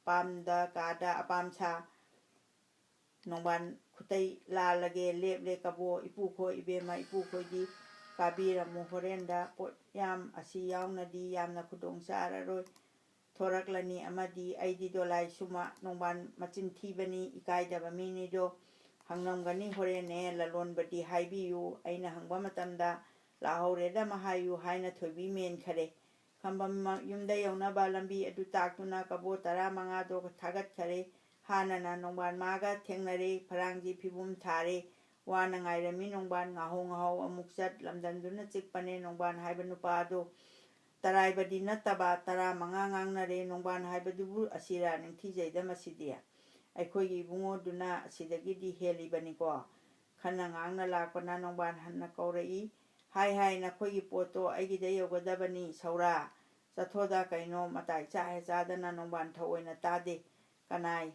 ꯄꯥꯝꯗ ꯀꯥꯗ ꯑꯄꯥꯝ ꯁꯥ, ꯅꯣꯡꯕꯥꯟ ꯈꯨꯇꯩ ꯂꯥꯜꯂꯒꯦ ꯂꯦꯞꯂꯦ ꯀꯕꯣ꯫ ꯏꯄꯨꯈꯣꯏ ꯏꯕꯦꯝꯃ, ꯏꯄꯨꯈꯣꯏꯗꯤ ꯀꯥꯕꯤꯔꯝꯃꯨ ꯍꯣꯔꯦꯟꯗ꯫ ꯄꯣꯠ ꯌꯥꯝ ꯑꯁꯤ ꯌꯥꯎꯅꯗꯤ ꯌꯥꯝꯅ ꯈꯨꯗꯣꯡ ꯆꯥꯔꯔꯣꯏ꯫ ꯊꯣꯔꯛꯂꯅꯤ ꯑꯃꯗꯤ ꯑꯩꯗꯤ ꯗꯣꯂꯥꯏ ꯁꯨꯃ ꯅꯣꯡꯕꯥꯟ ꯃꯆꯤꯟ ꯊꯤꯕꯅꯤ, ꯏꯀꯥꯏꯗꯕ ꯃꯤꯅꯤꯗꯣ ꯍꯪꯂꯝꯒꯅꯤ ꯍꯣꯔꯦꯟꯅꯦ꯫ ꯂꯂꯣꯟꯕꯗꯤ ꯍꯥꯏꯕꯤꯌꯨ, ꯑꯩꯅ ꯍꯪꯕ ꯃꯇꯝꯗ ꯂꯥꯛꯍꯧꯔꯦꯗ ꯑꯃ ꯍꯥꯏꯌꯨ ꯍꯥꯏꯅ ꯊꯣꯏꯕꯤ ꯃꯦꯟꯈꯔꯦ꯫ ꯈꯝꯕꯝ ꯃ-, ꯌꯨꯝꯗ ꯌꯧꯅꯕ ꯂꯝꯕꯤ ꯑꯗꯨ ꯇꯥꯛꯇꯨꯅ ꯀꯕꯣ ꯇꯔꯥꯃꯉꯥꯗꯣ ꯊꯥꯒꯠꯈꯔꯦ꯫ ꯍꯥꯟꯅꯅ ꯅꯣꯡꯕꯥꯟ ꯃꯥꯒ ꯊꯦꯡꯅꯔꯦ꯫ ꯐꯔꯥꯡꯒꯤ ꯐꯤꯕꯨꯝ ꯊꯥꯔꯦ꯫ ꯋꯥꯅ ꯉꯥꯏꯔꯝꯃꯤ ꯅꯣꯡꯕꯥꯟ꯫ ꯉꯥꯍꯧ ꯉꯥꯍꯧ ꯑꯃꯨꯛ ꯆꯠ, ꯂꯝꯗꯝꯗꯨꯅ ꯆꯤꯛꯄꯅꯦ꯫ ꯅꯣꯡꯕꯥꯟ ꯍꯥꯏꯕ ꯅꯨꯄꯥ ꯑꯗꯣ ꯇꯔꯥꯏꯕꯗꯤ ꯅꯠꯇꯕ ꯇꯔꯥꯃꯉꯥ ꯉꯥꯡꯅꯔꯦ꯫ ꯅꯣꯡꯕꯥꯟ ꯍꯥꯏꯕꯗꯨꯕꯨ ꯑꯁꯤꯔꯥ? ꯅꯤꯡꯊꯤꯖꯩꯗ ꯃꯁꯤꯗꯤ꯫ ꯑꯩꯈꯣꯏꯒꯤ ꯏꯕꯨꯡꯉꯣꯗꯨꯅ ꯑꯁꯤꯗꯒꯤꯗꯤ ꯍꯦꯜꯂꯤꯕꯅꯤꯀꯣ꯫ ꯈꯟꯅ ꯉꯥꯡꯅ ꯂꯥꯛꯄꯅ ꯅꯣꯡꯕꯥꯟ ꯍꯟꯅ ꯀꯧꯔꯛꯏ꯫ "ꯍꯥꯏ ꯍꯥꯏ, ꯅꯈꯣꯏꯒꯤ ꯄꯣꯠꯇꯣ ꯑꯩꯒꯤꯗ ꯌꯧꯒꯗꯕꯅꯤ ꯁꯧꯔꯥ꯫ ꯆꯠꯊꯣꯗ ꯀꯩꯅꯣ, ꯃꯇꯥꯏ ꯆꯥ ꯍꯦꯛ ꯆꯥꯗꯅ ꯅꯣꯡꯕꯥꯟ ꯊꯧꯑꯣꯏꯅ ꯇꯥꯗꯦ꯫ ꯀꯅꯥꯏ,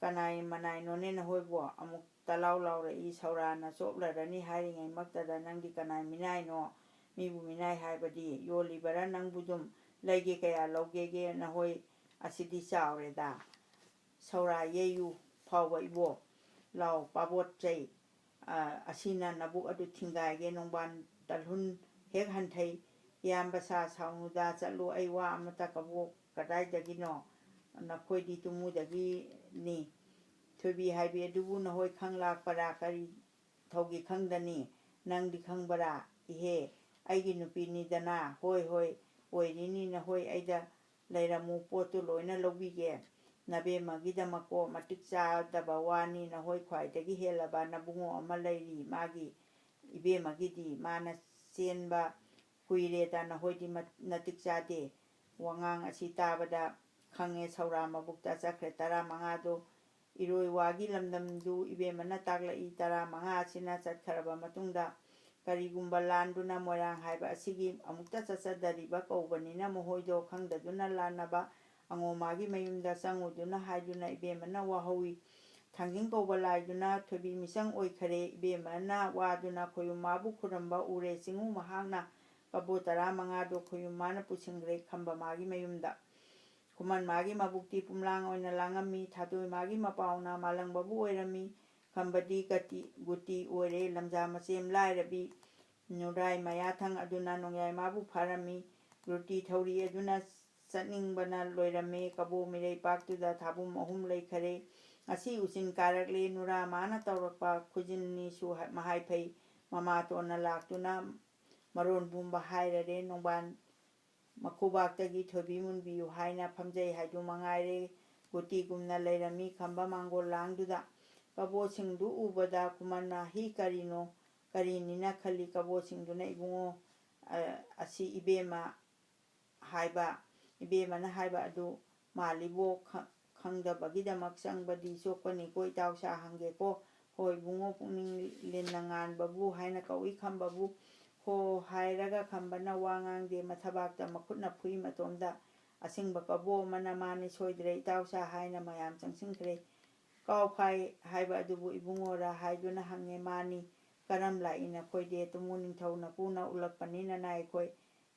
ꯀꯅꯥꯏ ꯃꯅꯥꯏꯅꯣꯅꯦ ꯅꯈꯣꯏꯕꯣ?" ꯑꯃꯨꯛ ꯇꯂꯥꯎ ꯂꯥꯎꯔꯛꯏ꯫ "ꯁꯧꯔꯥꯅ ꯆꯣꯞꯂꯔꯅꯤ ꯍꯥꯏꯔꯤꯉꯩꯃꯛꯇꯗ ꯅꯪꯗꯤ ꯀꯅꯥꯏ ꯃꯤꯅꯥꯏꯅꯣ? ꯃꯤꯕꯨ ꯃꯤꯅꯥꯏ ꯍꯥꯏꯕꯗꯤ ꯌꯣꯜꯂꯤꯕꯔꯥ? ꯅꯪꯕꯨ ꯑꯗꯨꯝ ꯂꯩꯒꯦ, ꯀꯌꯥ ꯂꯧꯒꯦꯒꯦ? ꯅꯈꯣꯏ ꯑꯁꯤꯗꯤ ꯆꯥꯎꯔꯦꯗ꯫ ꯁꯧꯔꯥ ꯌꯩꯌꯨ ꯐꯥꯎꯕ ꯏꯕꯣ꯫ ꯂꯥꯎ ꯄꯥꯕꯣꯠ ꯆꯩ꯫ ꯑ, ꯑꯁꯤꯅ ꯅꯕꯨꯛ ꯑꯗꯨ ꯊꯤꯡꯒꯥꯏꯒꯦ꯫" ꯅꯣꯡꯕꯥꯟ ꯇꯜꯍꯨꯟ ꯍꯦꯛ ꯍꯟꯊꯩ꯫ "ꯏꯌꯥꯝꯕ ꯁꯥ, ꯁꯥꯎꯅꯨꯗ, ꯆꯠꯂꯨ, ꯑꯩ ꯋꯥ ꯑꯃꯇ ꯀꯕꯣꯛ꯫ ꯀꯗꯥꯏꯗꯒꯤꯅꯣ? ꯅꯈꯣꯏꯗꯤ ꯇꯨꯝꯃꯨꯗꯒꯤꯅꯤ꯫ ꯊꯣꯏꯕꯤ ꯍꯥꯏꯕꯤ ꯑꯗꯨꯕꯨ ꯅꯈꯣꯏ ꯈꯪ ꯂꯥꯛꯄꯔꯥ? ꯀꯔꯤ ꯊꯧꯒꯤ ꯈꯪꯗꯅꯤ? ꯅꯪꯗꯤ ꯈꯪꯕꯔꯥ? ꯏꯍꯦ, ꯑꯩꯒꯤ ꯅꯨꯄꯤꯅꯤꯗꯅ꯫" "ꯍꯣꯏ, ꯍꯣꯏ, ꯑꯣꯏꯔꯤꯅꯤ, ꯅꯈꯣꯏ ꯑꯩꯗ ꯂꯩꯔꯝꯃꯨ, ꯄꯣꯠꯇꯨ ꯂꯣꯏꯅ ꯂꯧꯕꯤꯒꯦ꯫ ꯅꯕꯦꯝꯃꯒꯤꯗꯃꯛꯀꯣ ꯃꯇꯤꯛ ꯆꯥꯗꯕ ꯋꯥꯅꯤ, ꯅꯈꯣꯏ ꯈ꯭ꯋꯥꯏꯗꯒꯤ ꯍꯦꯜꯂꯕ ꯅꯕꯨꯡꯉꯣ ꯑꯃ ꯂꯩꯔꯤ, ꯃꯥꯒꯤ ꯏꯕꯦꯝꯃꯒꯤꯗꯤ꯫ ꯃꯥꯅ ꯆꯦꯟꯕ ꯀꯨꯏꯔꯦꯗ, ꯅꯈꯣꯏꯗꯤ ꯃ-, ꯅꯇꯤꯛ ꯆꯥꯗꯦ꯫" ꯋꯥꯉꯥꯡ ꯑꯁꯤ ꯇꯥꯕꯗ ꯈꯪꯉꯦ ꯁꯧꯔꯥ ꯃꯕꯨꯛꯇ ꯆꯠꯈ꯭ꯔꯦ꯫ ꯇꯔꯥꯃꯉꯥꯗꯣ ꯏꯔꯣꯏ ꯋꯥꯒꯤ ꯂꯝꯗꯝꯗꯨ ꯏꯕꯦꯝꯃꯅ ꯇꯥꯛꯂꯛꯏ꯫ ꯇꯔꯥꯃꯉꯥ ꯑꯁꯤꯅ ꯆꯠꯈ꯭ꯔꯕ ꯃꯇꯨꯡꯗ ꯀꯔꯤꯒꯨꯝꯕ ꯂꯥꯟꯗꯨꯅ ꯃꯣꯏꯔꯥꯡ ꯍꯥꯏꯕ ꯑꯁꯤꯒꯤ ꯑꯃꯨꯛꯇ ꯆꯠꯆꯗꯔꯤꯕ ꯀꯧꯕꯅꯤꯅ ꯃꯈꯣꯏꯗꯣ ꯈꯪꯗꯗꯨꯅ ꯂꯥꯟꯅꯕ ꯑꯉꯣꯃꯥꯒꯤ ꯃꯌꯨꯝꯗ ꯆꯪꯉꯨꯗꯨꯅ ꯍꯥꯏꯗꯨꯅ ꯏꯕꯦꯝꯃꯅ ꯋꯥꯍꯧꯏ꯫ ꯊꯥꯡꯖꯤꯡ ꯀꯧꯕ ꯂꯥꯏꯗꯨꯅ ꯊꯣꯏꯕꯤ ꯃꯤꯆꯪ ꯑꯣꯏꯈꯔꯦ꯫ ꯏꯕꯦꯝꯃꯅ ꯋꯥꯗꯨꯅ ꯈꯣꯌꯨꯝ ꯃꯥꯕꯨ ꯈꯨꯔꯝꯕ ꯎꯔꯦ꯫ ꯆꯤꯡꯉꯨ ꯃꯍꯥꯛꯅ ꯀꯕꯣ ꯇꯔꯥ ꯃꯉꯥꯗꯣ ꯈꯣꯌꯨꯝ ꯃꯥꯅ ꯄꯨꯁꯤꯟꯈ꯭ꯔꯦ ꯈꯝꯕ ꯃꯥꯒꯤ ꯃꯌꯨꯝꯗ꯫ ꯈꯨꯃꯟ ꯃꯥꯒꯤ ꯃꯕꯨꯛꯇꯤ ꯄꯨꯝꯂꯥꯡ ꯑꯣꯏꯅ ꯂꯥꯡꯉꯝꯃꯤ꯫ ꯊꯥꯗꯣꯏ ꯃꯥꯒꯤ ꯃꯄꯥꯎꯅ ꯃꯥꯂꯪꯕꯕꯨ ꯑꯣꯏꯔꯝꯃꯤ꯫ ꯈꯝꯕꯗꯤ ꯒꯇꯤ ꯒꯨꯇꯤ ꯑꯣꯏꯔꯦ꯫ ꯂꯝꯖꯥ ꯃꯆꯦꯝ ꯂꯥꯏꯔꯕꯤ ꯅꯨꯔꯥꯏ ꯃꯌꯥꯊꯪ ꯑꯗꯨꯅ ꯅꯣꯡꯌꯥꯏ ꯃꯥꯕꯨ ꯐꯥꯔꯝꯃꯤ꯫ ꯒꯨꯇꯤ ꯊꯧꯔꯤ ꯑꯗꯨꯅ ꯆꯠꯅꯤꯡꯕꯅ ꯂꯣꯏꯔꯝꯃꯤ꯫ ꯀꯕꯣ ꯃꯤꯔꯩ ꯄꯥꯛꯇꯨꯗ ꯊꯥꯕꯨꯝ ꯑꯍꯨꯝ ꯂꯩꯈꯔꯦ꯫ ꯉꯁꯤ ꯎꯆꯤꯟ ꯀꯥꯔꯛꯂꯦ꯫ ꯅꯨꯔꯥ ꯃꯥꯅ ꯇꯧꯔꯛꯄ ꯈꯨꯖꯤꯟꯅꯤꯁꯨ ꯃꯍꯥꯏ ꯐꯩ꯫ ꯃꯃꯥꯇꯣꯟꯅ ꯂꯥꯛꯇꯨꯅ ꯃꯔꯣꯟ ꯄꯨꯝꯕ ꯍꯥꯏꯔꯔꯦ꯫ ꯅꯣꯡꯕꯥꯟ ꯃꯈꯨꯕꯥꯛꯇꯒꯤ ꯊꯣꯏꯕꯤ ꯃꯨꯟꯕꯤꯌꯨ ꯍꯥꯏꯅ ꯐꯝꯖꯩ ꯍꯥꯏꯗꯨ ꯃꯉꯥꯏꯔꯦ꯫ ꯒꯨꯇꯤꯒꯨꯝꯅ ꯂꯩꯔꯝꯃꯤ ꯈꯝꯕ ꯃꯥꯡꯒꯣꯜ ꯂꯥꯡꯗꯨꯗ꯫ ꯀꯕꯣꯁꯤꯡꯗꯨ ꯎꯕꯗ ꯈꯨꯃꯟꯅ ꯍꯤ ꯀꯔꯤꯅꯣ, ꯀꯔꯤꯅꯤꯅ ꯈꯜꯂꯤ꯫ ꯀꯕꯣꯁꯤꯡꯗꯨꯅ ꯏꯕꯨꯡꯉꯣ, ꯑ, ꯑꯁꯤ ꯏꯕꯦꯝꯃ ꯍꯥꯏꯕ, ꯏꯕꯦꯝꯃꯅ ꯍꯥꯏꯕ ꯑꯗꯨ ꯃꯥꯜꯂꯤꯕꯣ? ꯈ-, ꯈꯪꯗꯕꯒꯤꯗꯃꯛ ꯆꯪꯕꯗꯤ ꯆꯣꯛꯄꯅꯤꯀꯣ, ꯏꯇꯥꯎꯁꯥ ꯍꯪꯒꯦꯀꯣ꯫ ꯍꯣꯏ ꯏꯕꯨꯡꯉꯣ, ꯄꯨꯛꯅꯤꯡ ꯂꯤꯟꯅ ꯉꯥꯟꯕꯕꯨ ꯍꯥꯏꯅ ꯀꯧꯏ ꯈꯝꯕꯕꯨ꯫ ꯍꯣ ꯍꯥꯏꯔꯒ ꯈꯝꯕꯅ ꯋꯥ ꯉꯥꯡꯗꯦ, ꯃꯊꯕꯥꯛꯇ ꯃꯈꯨꯠꯅ ꯐꯨꯏ ꯃꯇꯣꯝꯗ꯫ ꯑꯁꯤꯡꯕ ꯀꯕꯣ ꯑꯃꯅ ꯃꯥꯅꯤ ꯁꯣꯏꯗ꯭ꯔꯦ ꯏꯇꯥꯎꯁꯥ ꯍꯥꯏꯅ ꯃꯌꯥꯝ ꯆꯪꯁꯤꯟꯈ꯭ꯔꯦ꯫ ꯀꯥꯎꯐꯥꯏ ꯍꯥꯏꯕ ꯑꯗꯨꯕꯨ ꯏꯕꯨꯡꯉꯣꯔꯥ ꯍꯥꯏꯗꯨꯅ ꯍꯪꯉꯦ꯫ ꯃꯥꯅꯤ꯫ ꯀꯔꯝ ꯂꯥꯛꯏ ꯅꯈꯣꯏꯗꯤ? ꯇꯨꯃꯨ ꯅꯤꯡꯊꯧ ꯅꯄꯨꯅ ꯎꯠꯂꯛꯄꯅꯤ ꯅꯅꯥꯏ ꯑꯩꯈꯣꯏ꯫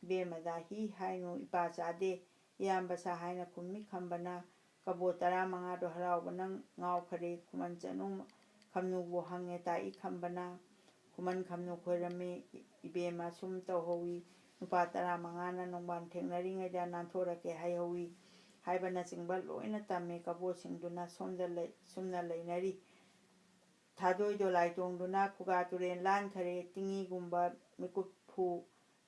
ꯏꯕꯦꯝꯃꯗ ꯍꯤ ꯍꯥꯏꯅꯨ, ꯏꯄꯥ ꯆꯥꯗꯦ, ꯏꯌꯥꯝꯕ ꯁꯥ ꯍꯥꯏꯅ ꯈꯨꯝꯃꯤ ꯈꯝꯕꯅ꯫ ꯀꯕꯣ ꯇꯔꯥ ꯃꯉꯥꯗꯣ ꯍꯔꯥꯎꯕꯅ ꯉꯥꯎꯈꯔꯦ꯫ ꯈꯨꯃꯟ ꯆꯅꯨ ꯈꯝꯅꯨꯕꯨ ꯍꯪꯉꯦ ꯇꯥꯛꯏ ꯈꯝꯕꯅ꯫ ꯈꯨꯃꯟ ꯈꯝꯅꯨ ꯈꯣꯏꯔꯝꯃꯤ, ꯏꯕꯦꯝꯃ ꯁꯨꯝ ꯇꯧꯍꯧꯏ꯫ ꯅꯨꯄꯥ ꯇꯔꯥ ꯃꯉꯥꯅ ꯅꯣꯡꯕꯥꯟ ꯊꯦꯡꯅꯔꯤꯉꯩꯗ ꯅꯥꯟꯊꯣꯔꯛꯀꯦ ꯍꯥꯏꯍꯧꯏ ꯍꯥꯏꯕꯅꯆꯤꯡꯕ ꯂꯣꯏꯅ ꯇꯝꯃꯤ꯫ ꯀꯕꯣꯁꯤꯡꯗꯨꯅ ꯁꯣꯝꯗ ꯂꯩ-, ꯁꯨꯝꯅ ꯂꯩꯅꯔꯤ꯫ ꯊꯥꯗꯣꯏ ꯗꯣꯂꯥꯏ ꯇꯣꯡꯗꯨꯅ ꯈꯨꯒꯥ ꯇꯨꯔꯦꯜ ꯂꯥꯟꯈꯔꯦ꯫ ꯇꯤꯡꯉꯤꯒꯨꯝꯕ ꯃꯤꯀꯨꯞꯐꯨ,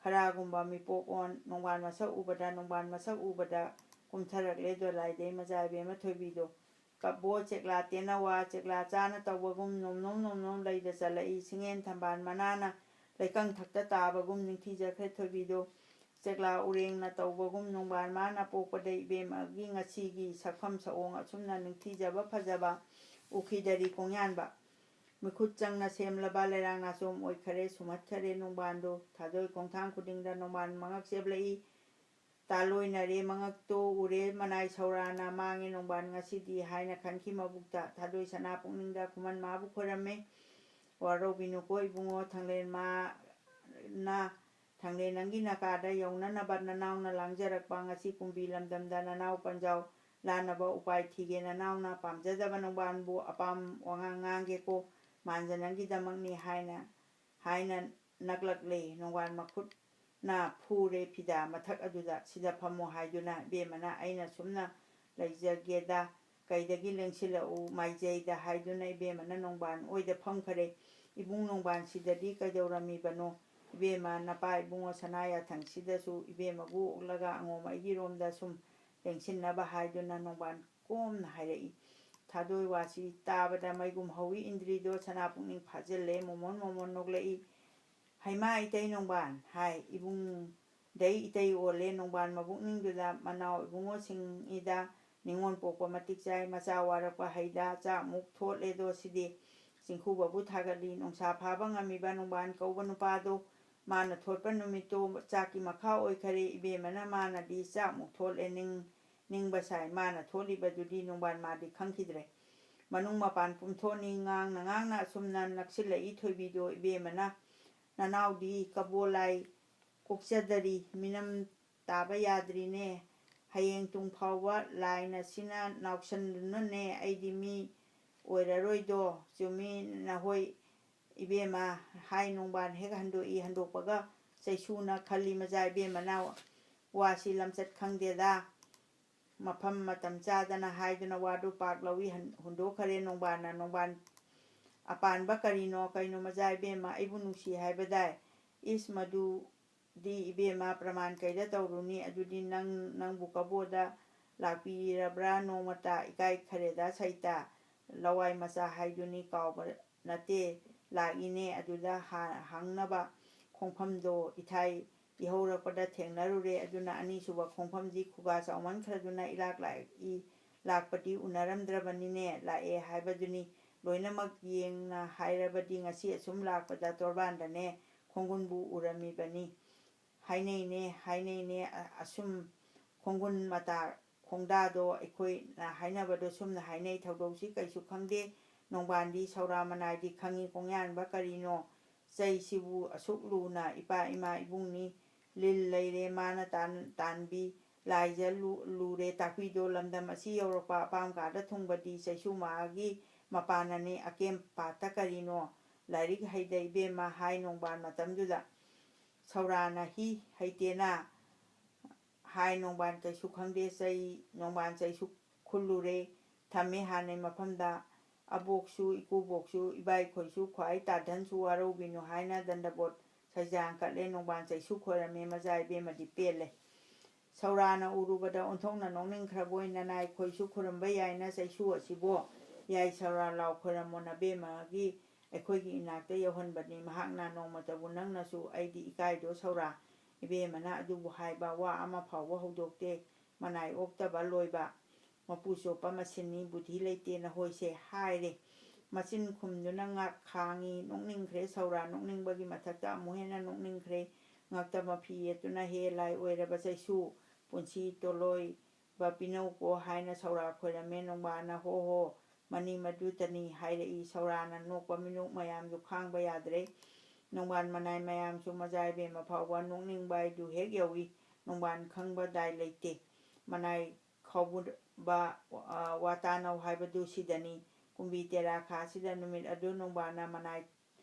ꯈꯔꯥꯒꯨꯝꯕ ꯃꯤꯄꯣꯛ ꯑꯣꯟ, ꯅꯣꯡꯕꯥꯟ ꯃꯁꯛ ꯎꯕꯗ, ꯅꯣꯡꯕꯥꯟ ꯃꯁꯛ ꯎꯕꯗ ꯀꯨꯝꯊꯔꯛꯂꯦ ꯗꯣꯂꯥꯏꯗꯩ ꯃꯆꯥ ꯏꯕꯦꯝꯃ ꯊꯣꯏꯕꯤꯗꯣ꯫ ꯀꯕꯣ ꯆꯦꯛꯂꯥ ꯇꯦꯟꯅꯋꯥ, ꯆꯦꯛꯂꯥ ꯆꯥꯅ ꯇꯧꯕꯒꯨꯝ ꯅꯣꯝ ꯅꯣꯝ ꯅꯣꯝ ꯅꯣꯝ ꯂꯩꯗ ꯆꯠꯂꯛꯏ꯫ ꯁꯤꯡꯉꯦꯟ ꯊꯝꯕꯥꯜ ꯃꯅꯥꯅ ꯂꯩꯀꯪ ꯊꯛꯇ ꯇꯥꯕꯒꯨꯝ ꯅꯤꯡꯊꯤꯖꯈ꯭ꯔꯦ ꯊꯣꯏꯕꯤꯗꯣ꯫ ꯆꯦꯛꯂꯥ ꯎꯔꯦꯡꯅ ꯇꯧꯕꯒꯨꯝ ꯅꯣꯡꯕꯥꯟ ꯃꯥꯅ ꯄꯣꯛꯄꯗ ꯏꯕꯦꯝꯃꯒꯤ ꯉꯁꯤꯒꯤ ꯁꯛꯐꯝ ꯁꯛꯑꯣꯡ ꯑꯁꯨꯝꯅ ꯅꯤꯡꯊꯤꯖꯕ ꯐꯖꯕ ꯎꯈꯤꯗꯔꯤ ꯀꯣꯡꯌꯥꯟꯕ꯫ ꯃꯤꯈꯨꯠ ꯆꯪꯅ ꯁꯦꯝꯂꯕ ꯂꯩꯔꯥꯡ ꯅꯥꯆꯣꯝ ꯑꯣꯏꯈꯔꯦ, ꯁꯨꯝꯍꯠꯈꯔꯦ ꯅꯣꯡꯕꯥꯟꯗꯣ꯫ ꯊꯥꯗꯣꯏ ꯈꯣꯡꯊꯥꯡ ꯈꯨꯗꯤꯡꯗ ꯅꯣꯡꯕꯥꯟ ꯃꯉꯛ ꯆꯦꯞꯂꯛꯏ꯫ ꯇꯥꯂꯣꯏꯅꯔꯦ, ꯃꯉꯛꯇꯣ ꯎꯔꯦ, ꯃꯅꯥꯏ ꯁꯧꯔꯥꯅ ꯃꯥꯡꯉꯦ ꯅꯣꯡꯕꯥꯟ ꯉꯁꯤꯗꯤ ꯍꯥꯏꯅ ꯈꯟꯈꯤ ꯃꯕꯨꯛꯇ꯫ ꯊꯥꯗꯣꯏ ꯁꯅꯥ ꯄꯨꯛꯅꯤꯡꯗ ꯈꯨꯃꯟ ꯃꯥꯕꯨ ꯈꯣꯏꯔꯝꯃꯦ꯫ ꯋꯥꯔꯧꯕꯤꯅꯨꯀꯣ ꯏꯕꯨꯡꯉꯣ, ꯊꯥꯡꯂꯦꯟ ꯃꯥꯅ ꯊꯥꯡꯂꯦꯟ ꯅꯪꯒꯤ ꯅꯀꯥꯗ ꯌꯧꯅꯅꯕ ꯅꯅꯥꯎꯅ ꯂꯥꯡꯖꯔꯛꯄ ꯉꯁꯤ ꯀꯨꯝꯕꯤ ꯂꯝꯗꯝꯗ ꯅꯅꯥꯎ ꯄꯟꯖꯥꯎ ꯂꯥꯟꯅꯕ ꯎꯄꯥꯏ ꯊꯤꯒꯦ꯫ ꯅꯅꯥꯎꯅ ꯄꯥꯝꯖꯗꯕ ꯅꯣꯡꯕꯥꯟꯕꯨ ꯑꯄꯥꯝ ꯋꯥꯉꯥꯡ ꯉꯥꯡꯒꯦꯀꯣ, ꯃꯥꯟꯖ ꯅꯪꯒꯤꯗꯃꯛꯅꯤ ꯍꯥꯏꯅ ꯍꯥꯏꯅ ꯅꯛꯂꯛꯂꯦ꯫ ꯅꯣꯡꯕꯥꯟ ꯃꯈꯨꯠꯅ ꯐꯨꯔꯦ ꯐꯤꯗꯥ ꯃꯊꯛ ꯑꯗꯨꯗ꯫ "ꯁꯤꯗ ꯐꯝꯃꯣ" ꯍꯥꯏꯗꯨꯅ ꯏꯕꯦꯝꯃꯅ "ꯑꯩꯅ ꯁꯨꯝꯅ ꯂꯩꯖꯒꯦꯗ, ꯀꯩꯗꯒꯤ ꯂꯦꯡꯁꯤꯜꯂꯛꯎ ꯃꯥꯏꯖꯩꯗ" ꯍꯥꯏꯗꯨꯅ ꯏꯕꯦꯝꯃꯅ ꯅꯣꯡꯕꯥꯟ ꯑꯣꯏꯗ ꯐꯝꯈꯔꯦ꯫ "ꯏꯕꯨꯡ ꯅꯣꯡꯕꯥꯟ, ꯁꯤꯗꯗꯤ ꯀꯩꯗꯧꯔꯝꯃꯤꯕꯅꯣ? ꯏꯕꯦꯝꯃ, ꯅꯄꯥ ꯏꯕꯨꯡꯉꯣ ꯁꯅꯥ ꯌꯥꯊꯪꯁꯤꯗꯁꯨ ꯏꯕꯦꯝꯃꯕꯨ ꯑꯣꯛꯂꯒ ꯑꯉꯣꯝ ꯑꯩꯒꯤꯔꯣꯝꯗ ꯁꯨꯝ ꯂꯦꯡꯁꯤꯟꯅꯕ" ꯍꯥꯏꯗꯨꯅ ꯅꯣꯡꯕꯥꯟ ꯀꯣꯝꯅ ꯍꯥꯏꯔꯛꯏ꯫ ꯊꯥꯗꯣꯏ ꯋꯥꯁꯤ ꯇꯥꯕꯗ ꯃꯩꯒꯨꯝ ꯍꯧꯏ꯫ ꯏꯟꯗ꯭ꯔꯤꯗꯣ ꯁꯅꯥ ꯄꯨꯛꯅꯤꯡ ꯐꯥꯖꯤꯜꯂꯦ꯫ ꯃꯣꯃꯣꯟ ꯃꯣꯃꯣꯟ ꯅꯣꯛꯂꯛꯏ꯫ "ꯍꯩꯃꯥ ꯏꯇꯩ ꯅꯣꯡꯕꯥꯟ" ꯍꯥꯏ꯫ ꯏꯕꯨꯡꯗꯩ ꯏꯇꯩ ꯑꯣꯜꯂꯦ꯫ ꯅꯣꯡꯕꯥꯟ ꯃꯕꯨꯛꯅꯤꯡꯗꯨꯗ ꯃꯅꯥꯎ ꯏꯕꯨꯡꯉꯣꯁꯤꯡꯏꯗ ꯅꯤꯉꯣꯜ ꯄꯣꯛꯄ ꯃꯇꯤꯛ ꯆꯥꯏ꯫ ꯃꯆꯥ ꯋꯥꯔꯛꯄ ꯍꯩꯗ ꯆꯥꯛꯃꯨꯛ ꯊꯣꯠꯂꯦꯗꯣ ꯁꯤꯗꯤ꯫ ꯆꯤꯡꯈꯨꯕꯕꯨ ꯊꯥꯒꯠꯂꯤ꯫ ꯅꯨꯡꯁꯥ ꯐꯥꯕ ꯉꯝꯃꯤꯕ ꯅꯣꯡꯕꯥꯟ ꯀꯧꯕ ꯅꯨꯄꯥꯗꯣ ꯃꯥꯅ ꯊꯣꯠꯄ ꯅꯨꯃꯤꯠꯇꯣ ꯆꯥꯛꯀꯤ ꯃꯈꯥ ꯑꯣꯏꯈꯔꯦ꯫ ꯏꯕꯦꯝꯃꯅ ꯃꯥꯅꯗꯤ ꯆꯥꯛꯃꯨꯛ ꯊꯣꯠꯂꯦ ꯅꯤꯡ-, ꯅꯤꯡꯕ ꯁꯥꯏ꯫ ꯃꯥꯅ ꯊꯣꯠꯂꯤꯕꯗꯨꯗꯤ ꯅꯣꯡꯕꯥꯟ ꯃꯥꯗꯤ ꯈꯪꯈꯤꯗ꯭ꯔꯦ꯫ ꯃꯅꯨꯡ ꯃꯄꯥꯟ ꯄꯨꯝꯊꯣꯛꯅꯤ꯫ ꯉꯥꯡꯅ ꯉꯥꯡꯅ ꯑꯁꯨꯝꯅ ꯅꯛꯁꯤꯜꯂꯛꯏ ꯊꯣꯏꯕꯤꯗꯣ꯫ ꯏꯕꯦꯝꯃꯅ, "ꯅꯅꯥꯎꯗꯤ ꯀꯕꯣ ꯂꯥꯏ ꯀꯣꯛꯆꯗꯔꯤ, ꯃꯤꯅꯝ ꯇꯥꯕ ꯌꯥꯗ꯭ꯔꯤꯅꯦ꯫ ꯍꯌꯦꯡ ꯇꯨꯡ ꯐꯥꯎꯕ ꯂꯥꯏꯅ ꯁꯤꯅ ꯅꯥꯎꯁꯟꯗꯨꯅꯅꯦ ꯑꯩꯗꯤ ꯃꯤ ꯑꯣꯏꯔꯔꯣꯏꯗꯣ"꯫ "ꯆꯨꯝꯃꯤ ꯅꯍꯣꯏ ꯏꯕꯦꯝꯃ", ꯍꯥꯏ ꯅꯣꯡꯕꯥꯟ ꯍꯦꯛ ꯍꯟꯗꯣꯛꯏ꯫ ꯍꯟꯗꯣꯛꯄꯒ ꯆꯩꯁꯨꯅ ꯈꯜꯂꯤ, "ꯃꯆꯥ ꯏꯕꯦꯝꯃꯅ ꯋꯥꯁꯤ ꯂꯝꯆꯠ ꯈꯪꯗꯦꯗ"꯫ ꯃꯐꯝ ꯃꯇꯝ ꯆꯥꯗꯅ ꯍꯥꯏꯗꯨꯅ ꯋꯥꯗꯨ ꯄꯥꯛ ꯂꯧꯏ꯫ ꯍꯟ-, ꯍꯨꯟꯗꯣꯛꯈꯔꯦ ꯅꯣꯡꯕꯥꯟꯅ꯫ ꯅꯣꯡꯕꯥꯟ, "ꯑꯄꯥꯟꯕ ꯀꯔꯤꯅꯣ? ꯀꯩꯅꯣ ꯃꯆꯥ ꯏꯕꯦꯝꯃ, ꯑꯩꯕꯨ ꯅꯨꯡꯁꯤ ꯍꯥꯏꯕꯗꯥꯏ?" "ꯏꯁ, ꯃꯗꯨꯗꯤ ꯏꯕꯦꯝꯃ ꯄ꯭ꯔꯃꯥꯟ ꯀꯩꯗ ꯇꯧꯔꯨꯅꯤ? ꯑꯗꯨꯗꯤ ꯅꯪ, ꯅꯪꯕꯨ ꯀꯕꯣꯗ ꯂꯥꯛꯄꯤꯔꯕ꯭ꯔꯥ ꯅꯣꯡꯃꯇ? ꯏꯀꯥꯏ ꯈꯔꯦꯗ ꯁꯩꯇ, ꯂꯋꯥꯏ ꯃꯆꯥ ꯍꯥꯏꯗꯨꯅꯤ, ꯀꯥꯎꯕ ꯅꯠꯇꯦ꯫ ꯂꯥꯛꯏꯅꯦ ꯑꯗꯨꯗ ꯍꯥ-, ꯍꯪꯅꯕ ꯈꯣꯡꯐꯝꯗꯣ ꯏꯊꯥꯏ ꯏꯍꯧꯔꯛꯄꯗ ꯊꯦꯡꯅꯔꯨꯔꯦ꯫ ꯑꯗꯨꯅ ꯑꯅꯤꯁꯨꯕ ꯈꯣꯡꯐꯝꯗꯤ ꯈꯨꯒꯥ ꯆꯥꯎꯃꯟꯈ꯭ꯔꯗꯨꯅ ꯏꯂꯥꯛ ꯂꯥꯛꯏ, ꯂꯥꯛꯄꯗꯤ ꯎꯅꯔꯝꯗ꯭ꯔꯕꯅꯤꯅꯦ, ꯂꯥꯛꯑꯦ ꯍꯥꯏꯕꯗꯨꯅꯤ꯫ ꯂꯣꯏꯅꯃꯛ ꯌꯦꯡꯅ ꯍꯥꯏꯔꯕꯗꯤ ꯉꯁꯤ ꯑꯁꯨꯝ ꯂꯥꯛꯄꯗ ꯇꯣꯔꯕꯥꯟꯗꯅꯦ ꯈꯣꯡꯒꯨꯟꯕꯨ ꯎꯔꯝꯃꯤꯕꯅꯤ"꯫ ꯍꯥꯏꯅꯩꯅꯦ, ꯍꯥꯏꯅꯩꯅꯦ, ꯑ-, ꯑꯁꯨꯝ ꯈꯣꯡꯒꯨꯟ ꯃꯇꯥ ꯈꯣꯡꯗꯥꯗꯣ ꯑꯩꯈꯣꯏꯅ ꯍꯥꯏꯅꯕꯗꯣ ꯁꯨꯝꯅ ꯍꯥꯏꯅꯩ, ꯊꯧꯗꯧꯁꯤ ꯀꯩꯁꯨ ꯈꯪꯗꯦ꯫ ꯅꯣꯡꯕꯥꯟꯗꯤ ꯁꯧꯔꯥ ꯃꯅꯥꯏꯗꯤ ꯈꯪꯉꯤ, ꯀꯣꯡꯌꯥꯟꯕ ꯀꯔꯤꯅꯣ? ꯆꯩꯁꯤꯕꯨ ꯑꯁꯨꯛ ꯂꯨꯅ ꯏꯄꯥ ꯏꯃꯥ ꯏꯕꯨꯡꯅꯤ ꯂꯤꯜ ꯂꯩꯔꯦ, ꯃꯥꯅ ꯇꯥꯟ-, ꯇꯥꯟꯕꯤ ꯂꯥꯏꯖ ꯂꯨ-, ꯂꯨꯔꯦ ꯇꯥꯛꯄꯤꯗꯣ꯫ ꯂꯝꯗꯝ ꯑꯁꯤ ꯌꯧꯔꯛꯄ ꯑꯄꯥꯝ ꯀꯥꯗ ꯊꯨꯡꯕꯗꯤ ꯆꯩꯁꯨ ꯃꯥꯒꯤ ꯃꯄꯥꯟꯅꯅꯤ꯫ ꯑꯀꯦꯝ ꯄꯥꯠꯇ ꯀꯔꯤꯅꯣ? ꯂꯥꯏꯔꯤꯛ ꯍꯩꯗ ꯏꯕꯦꯝꯃ ꯍꯥꯏ ꯅꯣꯡꯕꯥꯟ ꯃꯇꯝꯗꯨꯗ꯫ ꯁꯧꯔꯥꯅ ꯍꯤ ꯍꯩꯇꯦꯅ ꯍꯥꯏ ꯅꯣꯡꯕꯥꯟ ꯀꯩꯁꯨ ꯈꯪꯗꯦ꯫ ꯆꯩ, ꯅꯣꯡꯕꯥꯟ ꯆꯩꯁꯨ ꯈꯨꯜꯂꯨꯔꯦ, ꯊꯝꯃꯦ ꯍꯥꯟꯅꯩ ꯃꯐꯝꯗ꯫ ꯑꯕꯣꯛꯁꯨ, ꯏꯀꯨꯕꯣꯛꯁꯨ, ꯏꯕꯥꯏꯈꯣꯏꯁꯨ, ꯈ꯭ꯋꯥꯏ ꯇꯥꯗꯟꯁꯨ ꯋꯥꯔꯧꯕꯤꯅꯨ ꯍꯥꯏꯅ ꯗꯟꯗꯕꯣꯠ ꯁꯩꯖꯥꯡ ꯀꯠꯂꯦ꯫ ꯅꯣꯡꯕꯥꯟ ꯆꯩꯁꯨ ꯈꯣꯏꯔꯝꯃꯦ꯫ ꯃꯆꯥ ꯏꯕꯦꯝꯃꯗꯤ ꯄꯦꯜꯂꯦ꯫ ꯁꯧꯔꯥꯅ ꯎꯔꯨꯕꯗ ꯑꯣꯟꯊꯣꯛꯅ ꯅꯣꯛꯅꯤꯡꯈ꯭ꯔꯕꯣꯏ, "ꯅꯅꯥꯏ ꯈꯣꯏꯁꯨ ꯈꯨꯔꯨꯝꯕ ꯌꯥꯏꯅ ꯆꯩꯁꯨ ꯑꯁꯤꯕꯣ?" "ꯌꯥꯏ ꯁꯧꯔꯥ, ꯂꯥꯎ ꯈꯣꯏꯔꯝꯃꯣ ꯅꯕꯦꯝꯃꯒꯤ ꯑꯩꯈꯣꯏꯒꯤ ꯏꯅꯥꯛꯇ ꯌꯧꯍꯟꯕꯅꯤ꯫ ꯃꯍꯥꯛꯅ ꯅꯣꯡꯃꯇꯕꯨ ꯅꯪꯅꯁꯨ ꯑꯩꯗꯤ ꯏꯀꯥꯏꯗꯣ ꯁꯧꯔꯥ, ꯏꯕꯦꯝꯃꯅ ꯑꯗꯨꯕꯨ ꯍꯥꯏꯕ ꯋꯥ ꯑꯃ ꯐꯥꯎꯕ ꯍꯧꯗꯣꯛꯇꯦ꯫ ꯃꯅꯥꯏ ꯑꯣꯛꯇꯕ ꯂꯣꯏꯕ, ꯃꯄꯨ ꯆꯣꯞꯄ ꯃꯁꯤꯟꯅꯤ, ꯕꯨꯙꯤ ꯂꯩꯇꯦ ꯅꯈꯣꯏꯁꯦ" ꯍꯥꯏꯔꯦ꯫ ꯃꯆꯤꯟ ꯈꯨꯝꯗꯨꯅ ꯉꯥꯛ ꯈꯥꯡꯉꯤ꯫ ꯅꯣꯛꯅꯤꯡꯈ꯭ꯔꯦ ꯁꯧꯔꯥ, ꯅꯣꯛꯅꯤꯡꯕꯒꯤ ꯃꯊꯛꯇ ꯑꯃꯨꯛ ꯍꯦꯟꯅ ꯅꯣꯛꯅꯤꯡꯈ꯭ꯔꯦ꯫ ꯉꯛꯇꯕ ꯐꯤ ꯌꯦꯠꯇꯨꯅ "ꯍꯦ ꯂꯥꯏ ꯑꯣꯏꯔꯕ ꯆꯩꯁꯨ, ꯄꯨꯟꯁꯤ ꯇꯣꯂꯣꯏꯕ ꯄꯤꯅꯧꯀꯣ" ꯍꯥꯏꯅ ꯁꯧꯔꯥ ꯈꯣꯏꯔꯝꯃꯦ꯫ ꯅꯣꯡꯕꯥꯟꯅ "ꯍꯣ ꯍꯣ, ꯃꯅꯤ ꯃꯗꯨꯇꯅꯤ" ꯍꯥꯏꯔꯛꯏ꯫ ꯁꯧꯔꯥꯅ ꯅꯣꯛꯄ ꯃꯤꯅꯣꯛ ꯃꯌꯥꯝꯁꯨ ꯈꯥꯡꯕ ꯌꯥꯗ꯭ꯔꯦ꯫ ꯅꯣꯡꯕꯥꯟ ꯃꯅꯥꯏ ꯃꯌꯥꯝꯁꯨ ꯃꯆꯥ ꯏꯕꯦꯝꯃ ꯐꯥꯎꯕ ꯅꯣꯛꯅꯤꯡꯕ ꯍꯥꯏꯗꯨ ꯍꯦꯛ ꯌꯧꯏ꯫ ꯅꯣꯡꯕꯥꯟ ꯈꯪꯕ ꯗꯥꯏ ꯂꯩꯇꯦ꯫ ꯃꯅꯥꯏ ꯈꯥꯎꯕ, ꯑ, ꯋꯥꯇꯥꯅꯧ ꯍꯥꯏꯕꯗꯨ ꯁꯤꯗꯅꯤ꯫ ꯀꯨꯝꯕꯤ ꯇꯦꯔꯥ ꯈꯥꯁꯤꯗ ꯅꯨꯃꯤꯠ ꯑꯗꯨ ꯅꯣꯡꯕꯥꯟꯅ ꯃꯅꯥꯏ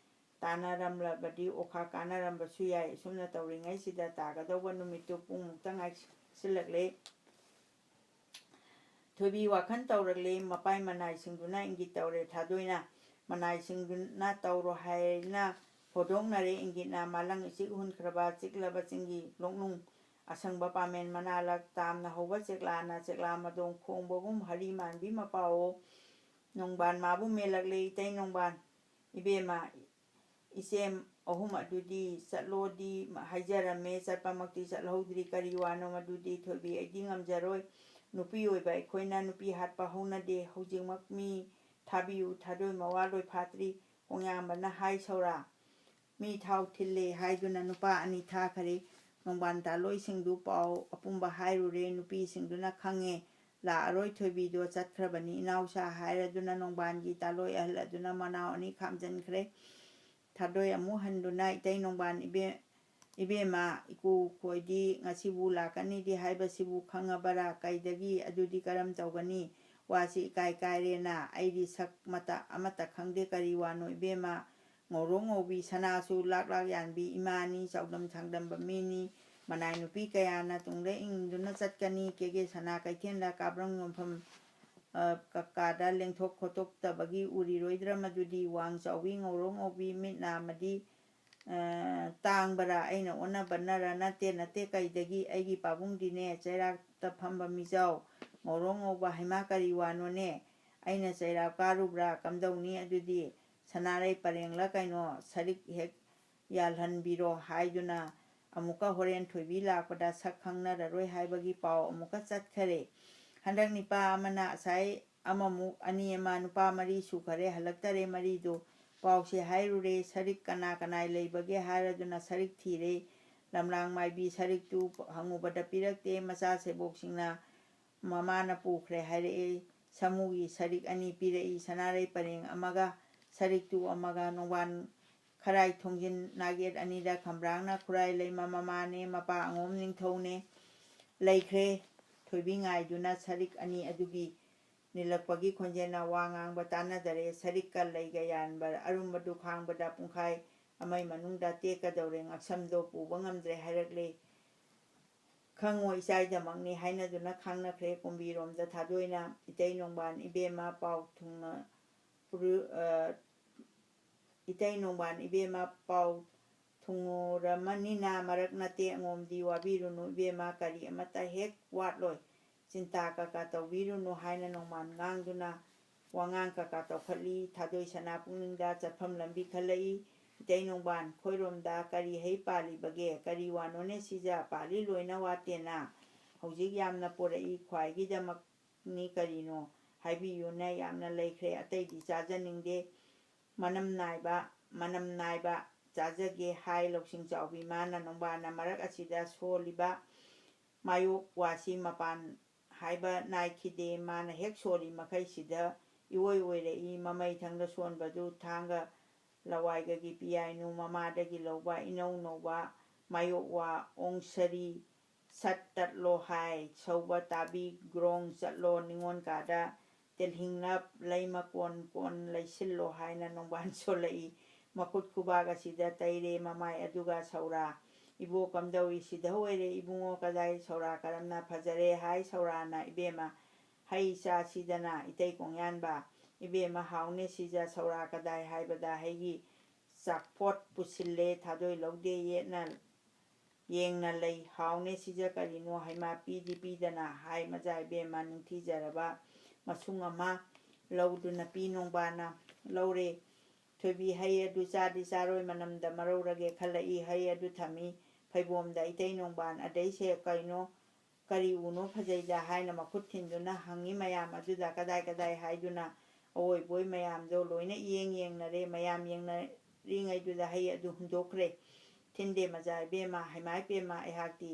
ꯇꯥꯟꯅꯔꯝꯂꯕꯗꯤ ꯑꯣꯈꯥ ꯀꯥꯟꯅꯔꯝꯕꯁꯨ ꯌꯥꯏ꯫ ꯑꯁꯨꯝꯅ ꯇꯧꯔꯤꯉꯩꯁꯤꯗ ꯇꯥꯒꯗꯧꯕ ꯅꯨꯃꯤꯠꯇꯨ ꯄꯨꯡꯃꯨꯛꯇ ꯉꯥꯏꯁꯤꯜꯂꯛꯂꯦ꯫ ꯊꯣꯏꯕꯤ ꯋꯥꯈꯜ ꯇꯧꯔꯛꯂꯦ꯫ ꯃꯄꯥꯏ ꯃꯅꯥꯏꯁꯤꯡꯗꯨꯅ ꯏꯪꯒꯤꯠ ꯇꯧꯔꯦ꯫ ꯊꯥꯗꯣꯏꯅ ꯃꯅꯥꯏꯁꯤꯡꯗꯨꯅ "ꯇꯧꯔꯣ" ꯍꯥꯏꯅ ꯍꯣꯗꯣꯛꯅꯔꯦ꯫ ꯏꯪꯒꯤꯠꯅ ꯃꯥꯂꯪ ꯏꯆꯤꯛ ꯍꯨꯟꯈ꯭ꯔꯕ ꯆꯤꯛꯂꯕ ꯆꯤꯡꯒꯤ ꯂꯣꯛꯅꯨꯡ, ꯑꯁꯪꯕ ꯄꯥꯃꯦꯟ ꯃꯅꯥꯂꯛ, ꯇꯥꯝꯅ ꯍꯧꯕ ꯆꯦꯛꯂꯥꯅ ꯆꯦꯛꯂꯥ ꯃꯗꯣꯡ ꯈꯣꯡꯕꯒꯨꯝ ꯍꯔꯤ ꯃꯥꯟꯕꯤ ꯃꯄꯥꯑꯣ꯫ ꯅꯣꯡꯕꯥꯟ ꯃꯥꯕꯨ ꯃꯦꯜꯂꯛꯂꯦ꯫ "ꯏꯇꯩ ꯅꯣꯡꯕꯥꯟ, ꯏꯕꯦꯝꯃ, ꯏꯆꯦ ꯑꯍꯨꯝ ꯑꯗꯨꯗꯤ ꯆꯠꯂꯣꯗꯤ ꯍꯥꯏꯖꯔꯝꯃꯦ, ꯆꯠꯄꯃꯛꯇꯤ ꯆꯠꯍꯧꯗ꯭ꯔꯤ꯫ ꯀꯔꯤ ꯋꯥꯅꯣ ꯃꯗꯨꯗꯤ ꯊꯣꯏꯕꯤ, ꯑꯩꯗꯤ ꯉꯝꯖꯔꯣꯏ꯫ ꯅꯨꯄꯤ ꯑꯣꯏꯕ ꯑꯩꯈꯣꯏꯅ ꯅꯨꯄꯤ ꯍꯥꯠꯄ ꯍꯧꯅꯗꯦ꯫ ꯍꯧꯖꯤꯛꯃꯛ ꯃꯤ ꯊꯥꯕꯤꯌꯨ, ꯊꯥꯗꯣꯏ ꯃꯋꯥ ꯂꯣꯏ ꯐꯥꯠꯇ꯭ꯔꯤ"꯫ ꯀꯣꯡꯌꯥꯝꯕꯅ ꯍꯥꯏ ꯁꯧꯔꯥ꯫ ꯃꯤ ꯊꯥꯎ ꯊꯤꯜꯂꯦ ꯍꯥꯏꯗꯨꯅ ꯅꯨꯄꯥ ꯑꯅꯤ ꯊꯥꯈꯔꯦ꯫ ꯅꯣꯡꯕꯥꯟ ꯇꯥꯂꯣꯏꯁꯤꯡꯗꯨ ꯄꯥꯎ ꯑꯄꯨꯝꯕ ꯍꯥꯏꯔꯨꯔꯦ꯫ ꯅꯨꯄꯤꯁꯤꯡꯗꯨꯅ ꯈꯪꯉꯦ, ꯂꯥꯛꯑꯔꯣꯏ ꯊꯣꯏꯕꯤꯗꯣ, ꯆꯠꯈ꯭ꯔꯕꯅꯤ ꯏꯅꯥꯎꯁꯥ ꯍꯥꯏꯔꯗꯨꯅ ꯅꯣꯡꯕꯥꯟꯒꯤ ꯇꯥꯂꯣꯏ ꯑꯍꯜ ꯑꯗꯨꯅ ꯃꯅꯥꯎ ꯑꯅꯤ ꯈꯥꯝꯖꯟꯈ꯭ꯔꯦ꯫ ꯊꯥꯗꯣꯏ ꯑꯃꯨꯛ ꯍꯟꯗꯨꯅ ꯏꯇꯩ ꯅꯣꯡꯕꯥꯟ ꯏꯕꯦ-, ꯏꯕꯦꯝꯃ, ꯏꯀꯨ ꯈꯣꯏꯗꯤ ꯉꯁꯤꯕꯨ ꯂꯥꯛꯀꯅꯤꯗꯤ ꯍꯥꯏꯕꯁꯤꯕꯨ ꯈꯪꯉꯕꯔꯥ? ꯀꯩꯗꯒꯤ? ꯑꯗꯨꯗꯤ ꯀꯔꯝ ꯇꯧꯒꯅꯤ? ꯋꯥꯁꯤ ꯏꯀꯥꯏ ꯀꯥꯏꯔꯦꯅ꯫ ꯑꯩꯗꯤ ꯁꯛ ꯃꯇ-, ꯑꯃꯠꯇ ꯈꯪꯗꯦ, ꯀꯔꯤ ꯋꯥꯅꯣ ꯏꯕꯦꯝꯃ? ꯉꯧꯔꯣꯛ ꯉꯧꯕꯤ ꯁꯅꯥꯁꯨ ꯂꯥꯛ ꯂꯥꯛ ꯌꯥꯟꯕꯤ ꯏꯃꯥꯅꯤ, ꯆꯥꯎꯗꯝ ꯁꯥꯡꯗꯝꯕ ꯃꯤꯅꯤ꯫ ꯃꯅꯥꯏ ꯅꯨꯄꯤ ꯀꯌꯥꯅ ꯇꯨꯡꯗ ꯏꯟꯗꯨꯅ ꯆꯠꯀꯅꯤ꯫ ꯀꯦꯒꯦ ꯁꯅꯥ ꯀꯩꯊꯦꯜꯗ ꯀꯥꯞꯔꯪ ꯌꯣꯟꯐꯝ, ꯑ, ꯀꯀꯥꯗ ꯂꯦꯡꯊꯣꯛ ꯈꯣꯠꯇꯣꯛꯇꯕꯒꯤ ꯎꯔꯤꯔꯣꯏꯗ꯭ꯔ ꯃꯗꯨꯗꯤ? ꯋꯥꯡ ꯆꯥꯎꯕꯤ ꯉꯧꯔꯣꯛ ꯉꯧꯕꯤ ꯃꯤꯠ ꯅꯥꯝꯃꯗꯤ, ꯑ, ꯇꯥꯡꯕꯔꯥ? ꯑꯩꯅ ꯑꯣꯟꯅ ꯕꯟꯅꯔ? ꯅꯠꯇꯦ, ꯅꯠꯇꯦ, ꯀꯩꯗꯒꯤ? ꯑꯩꯒꯤ ꯄꯥꯕꯨꯡꯗꯤꯅꯦ ꯆꯩꯔꯥꯛꯇ ꯐꯝꯕ ꯃꯤꯖꯥꯎ ꯉꯧꯔꯣꯛ ꯉꯧꯕ꯫ ꯍꯩꯃꯥ, ꯀꯔꯤ ꯋꯥꯅꯣꯅꯦ? ꯑꯩꯅ ꯆꯩꯔꯥꯛ ꯀꯥꯔꯨꯕ꯭ꯔꯥ? ꯀꯝꯗꯧꯅꯤ ꯑꯗꯨꯗꯤ? ꯁꯅꯥꯔꯩ ꯄꯔꯦꯡꯂ ꯀꯩꯅꯣ? ꯁꯔꯤꯛ ꯍꯦꯛ ꯌꯥꯜꯍꯟꯕꯤꯔꯣ ꯍꯥꯏꯗꯨꯅ ꯑꯃꯨꯛꯀ ꯍꯣꯔꯦꯟ ꯊꯣꯏꯕꯤ ꯂꯥꯛꯄꯗ ꯁꯛ ꯈꯪꯅꯔꯔꯣꯏ ꯍꯥꯏꯕꯒꯤ ꯄꯥꯎ ꯑꯃꯨꯛꯀ ꯆꯠꯈꯔꯦ꯫ ꯍꯟꯗꯛ ꯅꯤꯄꯥ ꯑꯃꯅ ꯉꯁꯥꯏ ꯑꯃꯃꯨꯛ, ꯑꯅꯤ ꯑꯃ, ꯅꯨꯄꯥ ꯃꯔꯤ ꯁꯨꯈꯔꯦ, ꯍꯜꯂꯛꯇꯔꯦ ꯃꯔꯤꯗꯨ꯫ ꯄꯥꯎꯁꯦ ꯍꯥꯏꯔꯨꯔꯦ, ꯁꯔꯤꯛ ꯀꯅꯥ ꯀꯅꯥꯏ ꯂꯩꯕꯒꯦ ꯍꯥꯏꯔꯗꯨꯅ ꯁꯔꯤꯛ ꯊꯤꯔꯦ꯫ ꯂꯝꯂꯥꯡ ꯃꯥꯏꯕꯤ ꯁꯔꯤꯛꯇꯨ ꯍꯪꯉꯨꯕꯗ ꯄꯤꯔꯛꯇꯦ꯫ ꯃꯆꯥ ꯁꯦꯕꯣꯛꯁꯤꯡꯅ ꯃꯃꯥꯅ ꯄꯨꯈ꯭ꯔꯦ ꯍꯥꯏꯔꯛꯏ꯫ ꯁꯥꯃꯨꯒꯤ ꯁꯔꯤꯛ ꯑꯅꯤ ꯄꯤꯔꯛꯏ, ꯁꯅꯥꯔꯩ ꯄꯔꯦꯡ ꯑꯃꯒ ꯁꯔꯤꯛꯇꯨ ꯑꯃꯒ꯫ ꯅꯣꯡꯕꯥꯟ ꯈꯔꯥꯏ ꯊꯣꯡꯖꯤꯟ ꯅꯥꯒꯦꯠ ꯑꯅꯤꯗ ꯈꯝꯕ꯭ꯔꯥꯡꯅ ꯈꯨꯔꯥꯏ ꯂꯩꯃ ꯃꯃꯥꯅꯦ, ꯃꯄꯥ ꯑꯉꯣꯝ ꯅꯤꯡꯊꯧꯅꯦ꯫ ꯂꯩꯈ꯭ꯔꯦ꯫ ꯊꯣꯏꯕꯤ ꯉꯥꯏꯗꯨꯅ ꯁꯔꯤꯛ ꯑꯅꯤ ꯑꯗꯨꯒꯤ ꯅꯤꯜꯂꯛꯄꯒꯤ ꯈꯣꯟꯖꯦꯜꯅ ꯋꯥ ꯉꯥꯡꯕ ꯇꯥꯟꯅꯗꯔꯦ꯫ ꯁꯔꯤꯛꯀ ꯂꯩꯒ ꯌꯥꯟꯕ ꯑꯔꯨꯝꯕꯗꯨ ꯈꯥꯡꯕꯗ ꯄꯨꯡꯈꯥꯏ ꯑꯃꯒꯤ ꯃꯅꯨꯡꯗ ꯇꯦꯛꯀꯗꯧꯔꯦ꯫ ꯉꯛꯁꯝꯗꯣ ꯄꯨꯕ ꯉꯝꯗ꯭ꯔꯦ ꯍꯥꯏꯔꯛꯂꯦ꯫ ꯈꯪꯉꯣ, ꯏꯆꯥꯏꯗꯃꯛꯅꯤ ꯍꯥꯏꯅꯗꯨꯅ ꯈꯥꯡꯅꯈ꯭ꯔꯦ꯫ ꯀꯨꯝꯕꯤꯔꯣꯝꯗ ꯊꯥꯗꯣꯏꯅ ꯏꯇꯩ ꯅꯣꯡꯕꯥꯟ ꯏꯕꯦꯝꯃ ꯄꯥꯎ ꯊꯨꯡꯅ ꯄꯨꯔꯨ-, ꯑ, ꯏꯇꯩ ꯅꯣꯡꯕꯥꯟ ꯏꯕꯦꯝꯃ ꯄꯥꯎ ꯊꯨꯡꯉꯨꯔꯃꯅꯤꯅ ꯃꯔꯛ ꯅꯠꯇꯦ꯫ ꯑꯉꯣꯝꯗꯤ ꯋꯥꯕꯤꯔꯨꯅꯨ ꯏꯕꯦꯝꯃ, ꯀꯔꯤ ꯑꯃꯠꯇ ꯍꯦꯛ ꯋꯥꯠꯂꯣꯏ꯫ ꯆꯤꯟꯇꯥ ꯀꯀꯥ ꯇꯧꯕꯤꯔꯨꯅꯨ ꯍꯥꯏꯅ ꯅꯣꯡꯃꯥꯟ ꯉꯥꯡꯗꯨꯅ ꯋꯥꯉꯥꯡ ꯀꯀꯥ ꯇꯧꯈꯠꯂꯤ꯫ ꯊꯥꯗꯣꯏ ꯁꯅꯥ ꯄꯨꯛꯅꯤꯡꯗ ꯆꯠꯐꯝ ꯂꯝꯕꯤ ꯈꯜꯂꯛꯏ꯫ ꯏꯇꯩ ꯅꯣꯡꯕꯥꯟ, ꯈꯣꯏꯔꯣꯝꯗ ꯀꯔꯤ ꯍꯩ ꯄꯥꯜꯂꯤꯕꯒꯦ? ꯀꯔꯤ ꯋꯥꯅꯣꯅꯦ ꯁꯤꯖ? ꯄꯥꯜꯂꯤ ꯂꯣꯏꯅ ꯋꯥꯠꯇꯦꯅ꯫ ꯍꯧꯖꯤꯛ ꯌꯥꯝꯅ ꯄꯣꯔꯛꯏ꯫ ꯈ꯭ꯋꯥꯏꯒꯤꯗꯃꯛꯅꯤ ꯀꯔꯤꯅꯣ? ꯍꯥꯏꯕꯤꯌꯨꯅꯦ꯫ ꯌꯥꯝꯅ ꯂꯩꯈ꯭ꯔꯦ꯫ ꯑꯇꯩꯗꯤ ꯆꯥꯖꯅꯤꯡꯗꯦ꯫ ꯃꯅꯝ ꯅꯥꯏꯕ, ꯃꯅꯝ ꯅꯥꯏꯕ꯫ ꯆꯥꯖꯒꯦ ꯍꯥꯏ ꯂꯧꯁꯤꯡ ꯆꯥꯎꯕꯤ ꯃꯥꯅ꯫ ꯅꯣꯡꯕꯥꯟꯅ ꯃꯔꯛ ꯑꯁꯤꯗ ꯁꯣꯜꯂꯤꯕ ꯃꯥꯌꯣꯛ ꯋꯥꯁꯤ ꯃꯄꯥꯟ ꯍꯥꯏꯕ ꯅꯥꯏꯈꯤꯗꯦ꯫ ꯃꯥꯅ ꯍꯦꯛ ꯁꯣꯜꯂꯤ ꯃꯈꯩꯁꯤꯗ ꯏꯑꯣꯏ ꯑꯣꯏꯔꯛꯏ꯫ ꯃꯃꯩ ꯊꯪꯗ ꯁꯣꯟꯕꯗꯨ ꯊꯥꯡꯒ ꯂꯋꯥꯏꯒꯒꯤ ꯄꯤꯌꯥꯏꯅꯨ ꯃꯃꯥꯗꯒꯤ ꯂꯧꯕ ꯏꯅꯧ ꯅꯧꯕ ꯃꯥꯌꯣꯛ ꯋꯥ ꯑꯣꯡꯁꯔꯤ ꯁꯠ ꯇꯠꯂꯣ ꯍꯥꯏ꯫ ꯁꯧꯕ ꯇꯥꯕꯤ ꯒ꯭ꯔꯣꯡ ꯆꯠꯂꯣ ꯅꯤꯉꯣꯜ ꯀꯥꯗ ꯇꯦꯜꯍꯤꯡꯅꯞ ꯂꯩꯃ ꯀꯣꯟ ꯀꯣꯟ ꯂꯩꯁꯤꯜꯂꯣ ꯍꯥꯏꯅ ꯅꯣꯡꯕꯥꯟ ꯁꯣꯜꯂꯛꯏ꯫ ꯃꯈꯨꯠ ꯈꯨꯕꯥꯛ ꯑꯁꯤꯗ ꯇꯩꯔꯦ ꯃꯃꯥꯏ ꯑꯗꯨꯒ ꯁꯧꯔꯥ꯫ ꯏꯕꯣ ꯀꯝꯗꯧꯏ? ꯁꯤꯗ ꯑꯣꯏꯔꯦ ꯏꯕꯨꯡꯉꯣ꯫ ꯀꯗꯥꯏ ꯁꯧꯔꯥ? ꯀꯔꯝꯅ ꯐꯖꯔꯦ ꯍꯥꯏ ꯁꯧꯔꯥꯅ꯫ ꯏꯕꯦꯝꯃ ꯍꯩ ꯆꯥꯁꯤꯗꯅ ꯏꯇꯩ ꯀꯣꯡꯌꯥꯟꯕ꯫ ꯏꯕꯦꯝꯃ ꯍꯥꯎꯅꯦ ꯁꯤꯖ ꯁꯧꯔꯥ ꯀꯗꯥꯏ ꯍꯥꯏꯕꯗ ꯍꯩꯒꯤ ꯆꯥꯛꯄꯣꯠ ꯄꯨꯁꯤꯜꯂꯦ꯫ ꯊꯥꯗꯣꯏ ꯂꯧꯗꯦ ꯌꯦꯠꯅ ꯌꯦꯡꯅ ꯂꯩ꯫ ꯍꯥꯎꯅꯦ ꯁꯤꯖ ꯀꯔꯤꯅꯣ? ꯍꯩꯃꯥ ꯄꯤꯗꯤ ꯄꯤꯗꯅ ꯍꯥꯏ ꯃꯆꯥ ꯏꯕꯦꯝꯃ ꯅꯤꯡꯊꯤꯖꯔꯕ ꯃꯁꯨꯡ ꯑꯃ ꯂꯧꯗꯨꯅ ꯄꯤ ꯅꯣꯡꯕꯥꯅ꯫ ꯂꯧꯔꯦ꯫ ꯊꯣꯏꯕꯤ ꯍꯩ ꯑꯗꯨ ꯆꯥꯗꯤ ꯆꯥꯔꯣꯏ ꯃꯅꯝꯗ ꯃꯔꯧꯔꯒꯦ ꯈꯜꯂꯛꯏ꯫ ꯍꯩ ꯑꯗꯨ ꯊꯝꯃꯤ ꯐꯩꯕꯣꯝꯗ꯫ ꯏꯇꯩ ꯅꯣꯡꯕꯥꯟ ꯑꯗꯩꯁꯦ ꯀꯩꯅꯣ ꯀꯔꯤ ꯎꯅꯣ ꯐꯖꯩꯗ ꯍꯥꯏꯅ ꯃꯈꯨꯠ ꯊꯤꯟꯗꯨꯅ ꯍꯪꯉꯤ ꯃꯌꯥꯝ ꯑꯗꯨꯗ ꯀꯗꯥꯏ ꯀꯗꯥꯏ ꯍꯥꯏꯗꯨꯅ ꯑꯋꯣꯏꯕꯣꯏ ꯃꯌꯥꯝꯗꯣ ꯂꯣꯏꯅ ꯏꯌꯦꯡ ꯌꯦꯡꯅꯔꯦ꯫ ꯃꯌꯥꯝ ꯌꯦꯡꯅꯔꯤꯉꯩꯗꯨꯗ ꯍꯩ ꯑꯗꯨ ꯍꯨꯟꯗꯣꯛꯈ꯭ꯔꯦ꯫ ꯊꯤꯟꯗꯦ ꯃꯆꯥ ꯏꯕꯦꯝꯃ, ꯍꯩꯃꯥ ꯏꯄꯦꯝꯃ ꯑꯩꯍꯥꯛꯇꯤ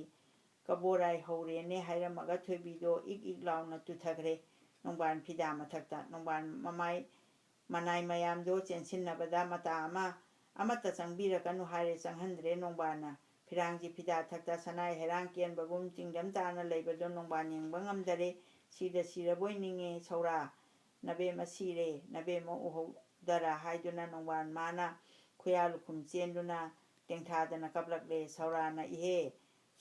ꯀꯕꯣꯔꯥꯏ ꯍꯧꯔꯦꯅꯦ ꯍꯥꯏꯔꯝꯃꯒ ꯊꯣꯏꯕꯤꯗꯣ ꯏꯛ ꯏꯛ ꯂꯥꯎꯅ ꯇꯨꯊꯈ꯭ꯔꯦ ꯅꯣꯡꯕꯥꯟ ꯐꯤꯗꯥ ꯃꯊꯛꯇ꯫ ꯅꯣꯡꯕꯥꯟ ꯃꯃꯥꯏ ꯃꯅꯥꯏ ꯃꯌꯥꯝꯗꯣ ꯆꯦꯟꯁꯤꯟꯅꯕꯗ ꯃꯇꯥ ꯑꯃ ꯑꯃꯠꯇ ꯆꯪꯕꯤꯔꯛꯀꯅꯨ ꯍꯥꯏꯔꯦ꯫ ꯆꯪꯍꯟꯗ꯭ꯔꯦ ꯅꯣꯡꯕꯥꯟꯅ꯫ ꯐꯤꯔꯥꯡꯁꯤ ꯐꯤꯗꯥ ꯊꯛꯇ ꯁꯅꯥꯏ ꯍꯩꯔꯥꯡ ꯀꯦꯟꯕꯒꯨꯝ ꯆꯤꯡꯗꯝ ꯇꯥꯅ ꯂꯩꯕꯗꯣ ꯅꯣꯡꯕꯥꯟ ꯌꯦꯡꯕ ꯉꯝꯗꯔꯦ꯫ ꯁꯤꯗ ꯁꯤꯔꯕꯣꯏ ꯅꯤꯡꯉꯦ ꯁꯧꯔꯥ꯫ ꯅꯕꯦꯝꯃ ꯁꯤꯔꯦ, ꯅꯕꯦꯝꯃ ꯎꯍꯧꯗꯔꯥ ꯍꯥꯏꯗꯨꯅ ꯅꯣꯡꯕꯥꯟ ꯃꯥꯅ ꯈꯨꯌꯥ ꯂꯨꯈꯨꯝ ꯆꯦꯟꯗꯨꯅ ꯇꯦꯡꯊꯥꯗꯅ ꯀꯞꯂꯛꯂꯦ꯫ ꯁꯧꯔꯥꯅ ꯏꯍꯦ,